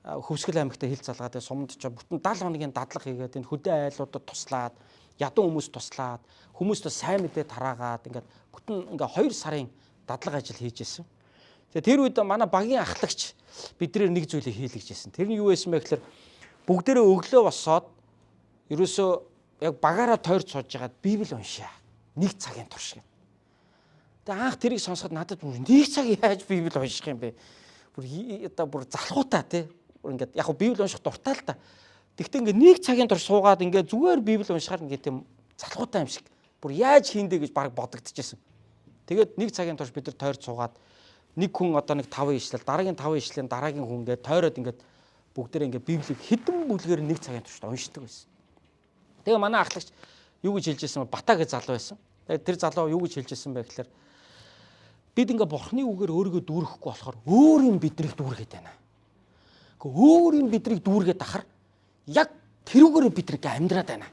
Хөвсгөл аймагтай хил залгаад суманд ч бүтэн 70 хоногийн дадлага хийгээд, энэ хөдөө айлуудад туслаад, ядуу хүмүүс туслаад, хүмүүст сайн мэдээ тараагаад, ингээд бүтэн ингээ 2 сарын дадлага ажил хийж исэн. Тэгээ тэр үед манай багийн ахлагч бидрээр нэг зүйлийг хийлгэж исэн. Тэр нь юу байсан бэ гэхээр бүгдээрээ өглөө босоод ерөөсөө яг багаараа тойрч сууж байгаад Библи уншаа. Нэг цагийн турш гэдэг. Тэгээ анх тэрийг сонсоход надад бүр нэг цаг яаж Библи унших юм бэ? Бүр одоо бүр залхуутай тий. Бүр ингээд яг Библи унших дуртай л та. Тэгтээ ингээд нэг цагийн турш суугаад ингээд зүгээр Библи уншихаар ингээд тийм залхуутай юм шиг. Бүр яаж хийндэ гэж баг бодогдчихсэн. Тэгээд нэг цагийн турш бид нар тойрч суугаад нэг хүн одоо нэг 5 ишлэл, дараагийн 5 ишлийн дараагийн хүн ингээд тойроод ингээд бүгдээрээ ингээд Библийг хэдэн бүлгээр нэг цагийн туршид уншдаг байсан. Тэгээ манай ахлагч юу гэж хэлж ирсэн бэ? Бата гэж залуу байсан. Тэгээд тэр залуу юу гэж хэлж ирсэн бэ гэхээр бид ингээ Бурхны үгээр өөрийгөө дүүрэхгүй болохоор өөр юм биднийг дүүргээд байна. Гэхдээ өөр юм биднийг дүүргээд ахаар яг тэрүүгээр бид нэг амьдраад байна.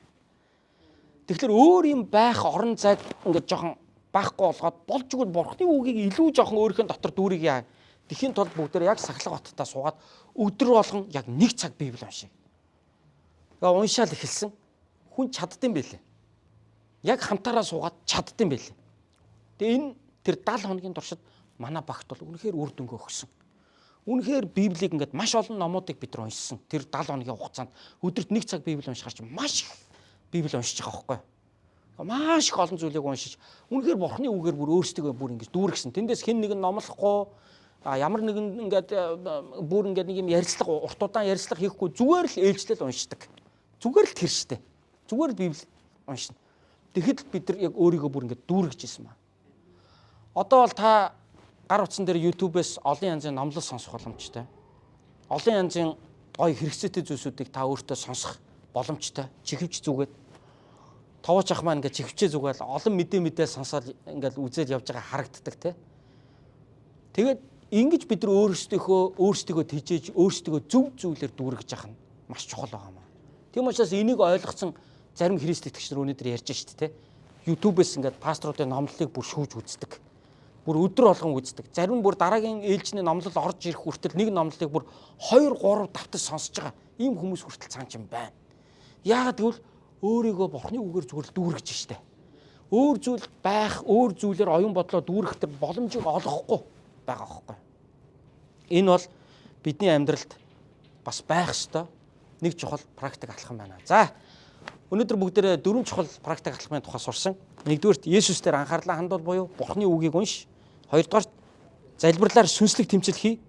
Тэгэхээр өөр юм байх орон зайд ингээд жоохон байхгүй болгоод болж игэл Бурхны үгийг илүү жоохон өөрийнхөө дотор дүүрийг яа. Тэхийн тулд бүгдээр яг сахилга баттаа суугаад өдөр болгон яг нэг цаг Библи уншия. Тэгээ уншаал эхэлсэн. Хүн чаддсан байлээ. Яг хамтаараа суугаад чаддсан байлээ. Тэгээ энэ тэр 70 хоногийн туршид манай багт бол үнэхээр үр дүнгээ өгсөн. Үнэхээр Библийг ингээд маш олон номуудыг бид нар уншсан. Тэр 70 хоногийн хугацаанд өдөрт нэг цаг Библи уншихаар чи маш их Библи уншиж байгаа байхгүй юу? Маш их олон зүйлийг уншиж, үнэхээр Бурхны үгээр бүр өөрсдөө бүр ингэж дүүргэсэн. Тэндээс хэн нэгэн номлохгүй, ямар нэгэн ингээд бүр ингээд нэг юм ярилцлага, урт удаан ярилцлага хийхгүй, зүгээр л ээлжлэл уншдаг. Зүгээр л тэр штэ. Зүгээр л Библи уншина. Тэгэхэд л бид нар яг өөрийгөө бүр ингээд дүүргэж исэн ба. Одоо бол та гар утсан дээр YouTube-ээс олон янзын номлол сонсох боломжтой. Олон янзын гоё хэрэгцээтэй зүйлсүүдийг та өөртөө сонсох боломжтой. Чихвч зүгээд товооч ах маань ингээд чихвчээ зүгээл олон мэдээ сонсоод ингээд үзэл явж байгаа харагддаг те. Тэгээд ингэж бид нар өөрсдийгөө тэжээж, өөрсдийгөө зөв зүйлээр дүүргэж явах нь маш чухал байгаа юм аа. Тийм учраас энийг ойлгоцсон зарим Христ итгэгч нар өнөөдөр ярьж шít те. YouTube-ээс ингээд пасторуудын номлолыг бүр шүүж үздэг. Бүр өдөр болгон үздэг. Зарим нь бүр дараагийн ээлжний номлол орж ирэх хүртэл нэг номлолыг бүр 2 3 давтаж сонсож байгаа. Ийм хүмүүс хүртэл цаан чинь байна. Яагаад гэвэл өөрийгөө Бурхны үгээр зүгээр л дүүргэж штэ. Өөр зүйл байх, өөр зүйлээр оюун бодлоо дүүргэх тэр боломжийг олгохгүй байгаа хөөхгүй. Энэ бол бидний амьдралд бас байх ёстой нэг чухал практик алхам байна. За, өнөөдөр бүгдээрээ дөрвөн чухал практик алхмын тухай сурсан. Нэгдүгээрт Есүс дээр анхаарлаа хандуул буюу Бурхны үгийг унш. Хоёрдугаарт залбирлаар сүнслэг тэмцэл хий.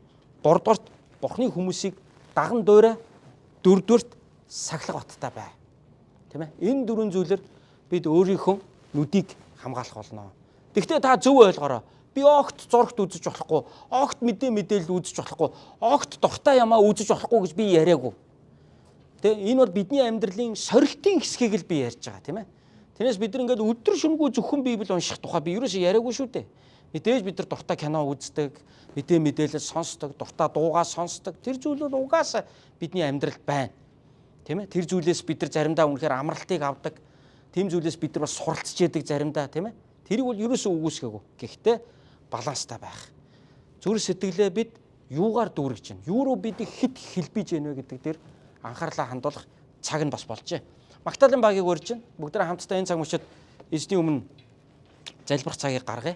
Гуравдугаарт Бурхны хүмүүсийг даган дуурай. Дөрөвдүгээрт сахилга баттай бай. Тийм ээ. Энэ дөрвөн зүйлээр бид өөрийнхөө нүдийг хамгаалах болно. Тэгвэл та зөв ойлгоорой. Би огт зурагт үзэж болохгүй, огт мэдээлэл үзэж болохгүй, огт дуртай ямаа үзэж болохгүй гэж би яриаггүй. Тэ, энэ бол бидний амьдралын сорилтын хэсгийг л би ярьж байгаа, тийм ээ. Тэрнээс бид нар ингээд өдөр шөнөгүй зөвхөн Библи унших тухай би ерөөсөө яриаггүй шүү дээ. Мэдээж бид нар дуртай кино үздэг, мэдээлэл сонсдог, дуртай дуугаа сонсдог. Тэр зүйл бол угаасаа бидний амьдралд байна. Тийм ээ. Тэр зүйлээс бид нар заримдаа үнэхээр амралтыг авдаг. Тийм зүйлээс бид нар бас суралцж яадаг заримдаа, тийм ээ. Тэрийг бол ерөөсөө үгүйсгээгүй. Гэхдээ баланстай байх. Зүрх сэтгэлээ бид юугаар дүүргэж байна? Юу руу бид хэд хэлбэж байна вэ гэдэг дээр анхаарлаа хандуулах цаг нь бас болжээ. Магдалины багийг урьж байна. Бүгдээ хамтдаа энэ цаг мөчид эзний өмнө залбирах цагийг гаргая.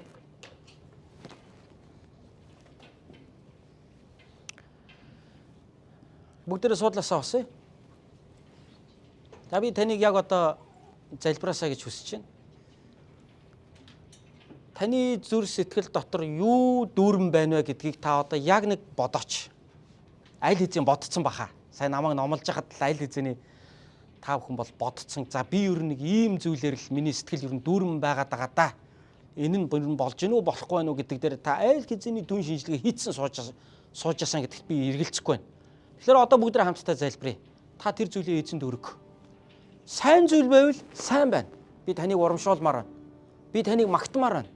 Бүгдээрээ суудлаасаа осъё. За би таныг яг одоо залбираасаа гэж хүсэж байна. Таны зүр сэтгэл дотор юу дүүрэн байна вэ гэдгийг та одоо яг нэг бодооч. Аль хэзээ бодцсон баха. Сайн намайг номлож хахад л аль хэзээний та бүхэн бол бодцсон. За би ер нь нэг ийм зүйлээр л миний сэтгэл ер нь дүүрэн байгаад байгаа да. Энэ нь бүр болж гинүү болохгүй байх уу гэдэг дээр та аль хэзээний дүн шинжилгээ хийцэн сууж сууж ясан гэдэгт би эргэлзэхгүй байна. Тэгэхээр одоо бүгд хамтдаа залбирая. Та тэр зүйлээ эзэнд өргө. Сайн зүйл байвал сайн байна. Би таныг урамшуулмаар байна. Би таныг магтмаар байна.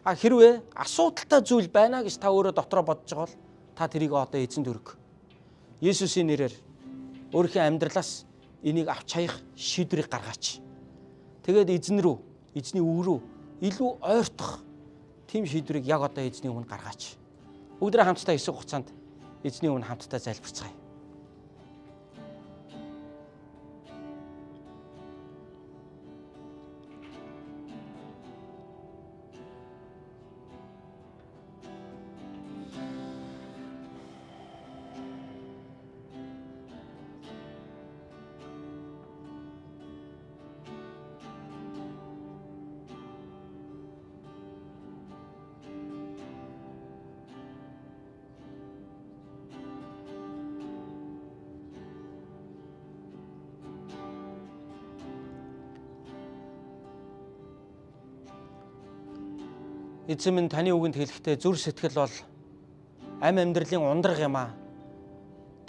А хэрвээ асуудалтай зүйл байна гэж та өөрөө дотроо бодож байгаа бол та тэрийг одоо эзэнд өргө. Есүсийн нэрээр өөрийнхөө амьдралаас энийг авч хаях шийдвэрийг гаргаач. Тэгээд эзэн рүү, эзний үг рүү илүү ойртох тийм шийдвэрийг яг одоо эзний өмнө гаргаач. Бүгдээ хамтдаа хэсэг хугацаанд эзний өмнө хамтдаа залбирцгаая. Эзэн минь таны үгэнд хэлэхдээ зүр сэтгэл бол ам амьдралын ундраг юм аа.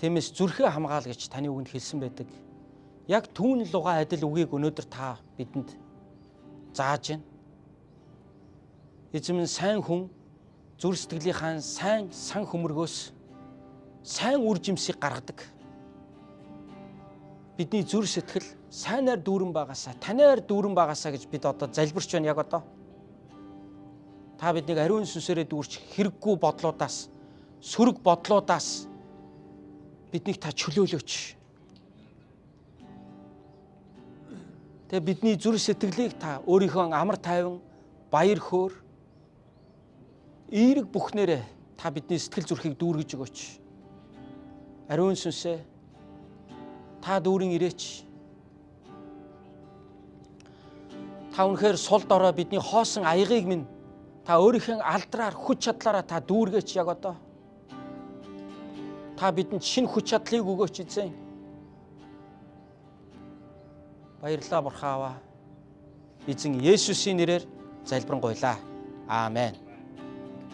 Тиймээс зүрхээ хамгаал гэж таны үгэнд хэлсэн байдаг. Яг түүн лугаа адил үгийг өнөөдөр та бидэнд зааж байна. Эзэн минь сайн хүн зүр сэтгэлийнхаа сайн сан хөмргөөс сайн үр жимсийг гаргадаг. Бидний зүр сэтгэл сайнаар дүүрэн байгаасаа, танаар дүүрэн байгаасаа гэж бид одоо залбирч байна яг одоо. Та биднийг ариун сүнсээрээ дүүрч хэрэггүй бодлуудаас, сөрөг бодлуудаас биднийг та чөлөөлөөч. Тэгээ бидний зүр сэтгэлийг та өөрийнхөө амар тайван, баяр хөөр, эерэг бүхнээрээ та бидний сэтгэл зүрхийг дүүргэж өгөөч. Ариун сүнсээ та дүүрэн ирээч. Та үнэхээр сул дорой бидний хоосон аягийг минь та өөрийнхөө алдраар хүч чадлаараа та дүүргээч яг одоо. Та бидэнд шинэ хүч чадлыг өгөөч эзэн. Баярлалаа бурхан аваа. Эзэн Есүсийн нэрээр залбирanгуйлаа. Аамен.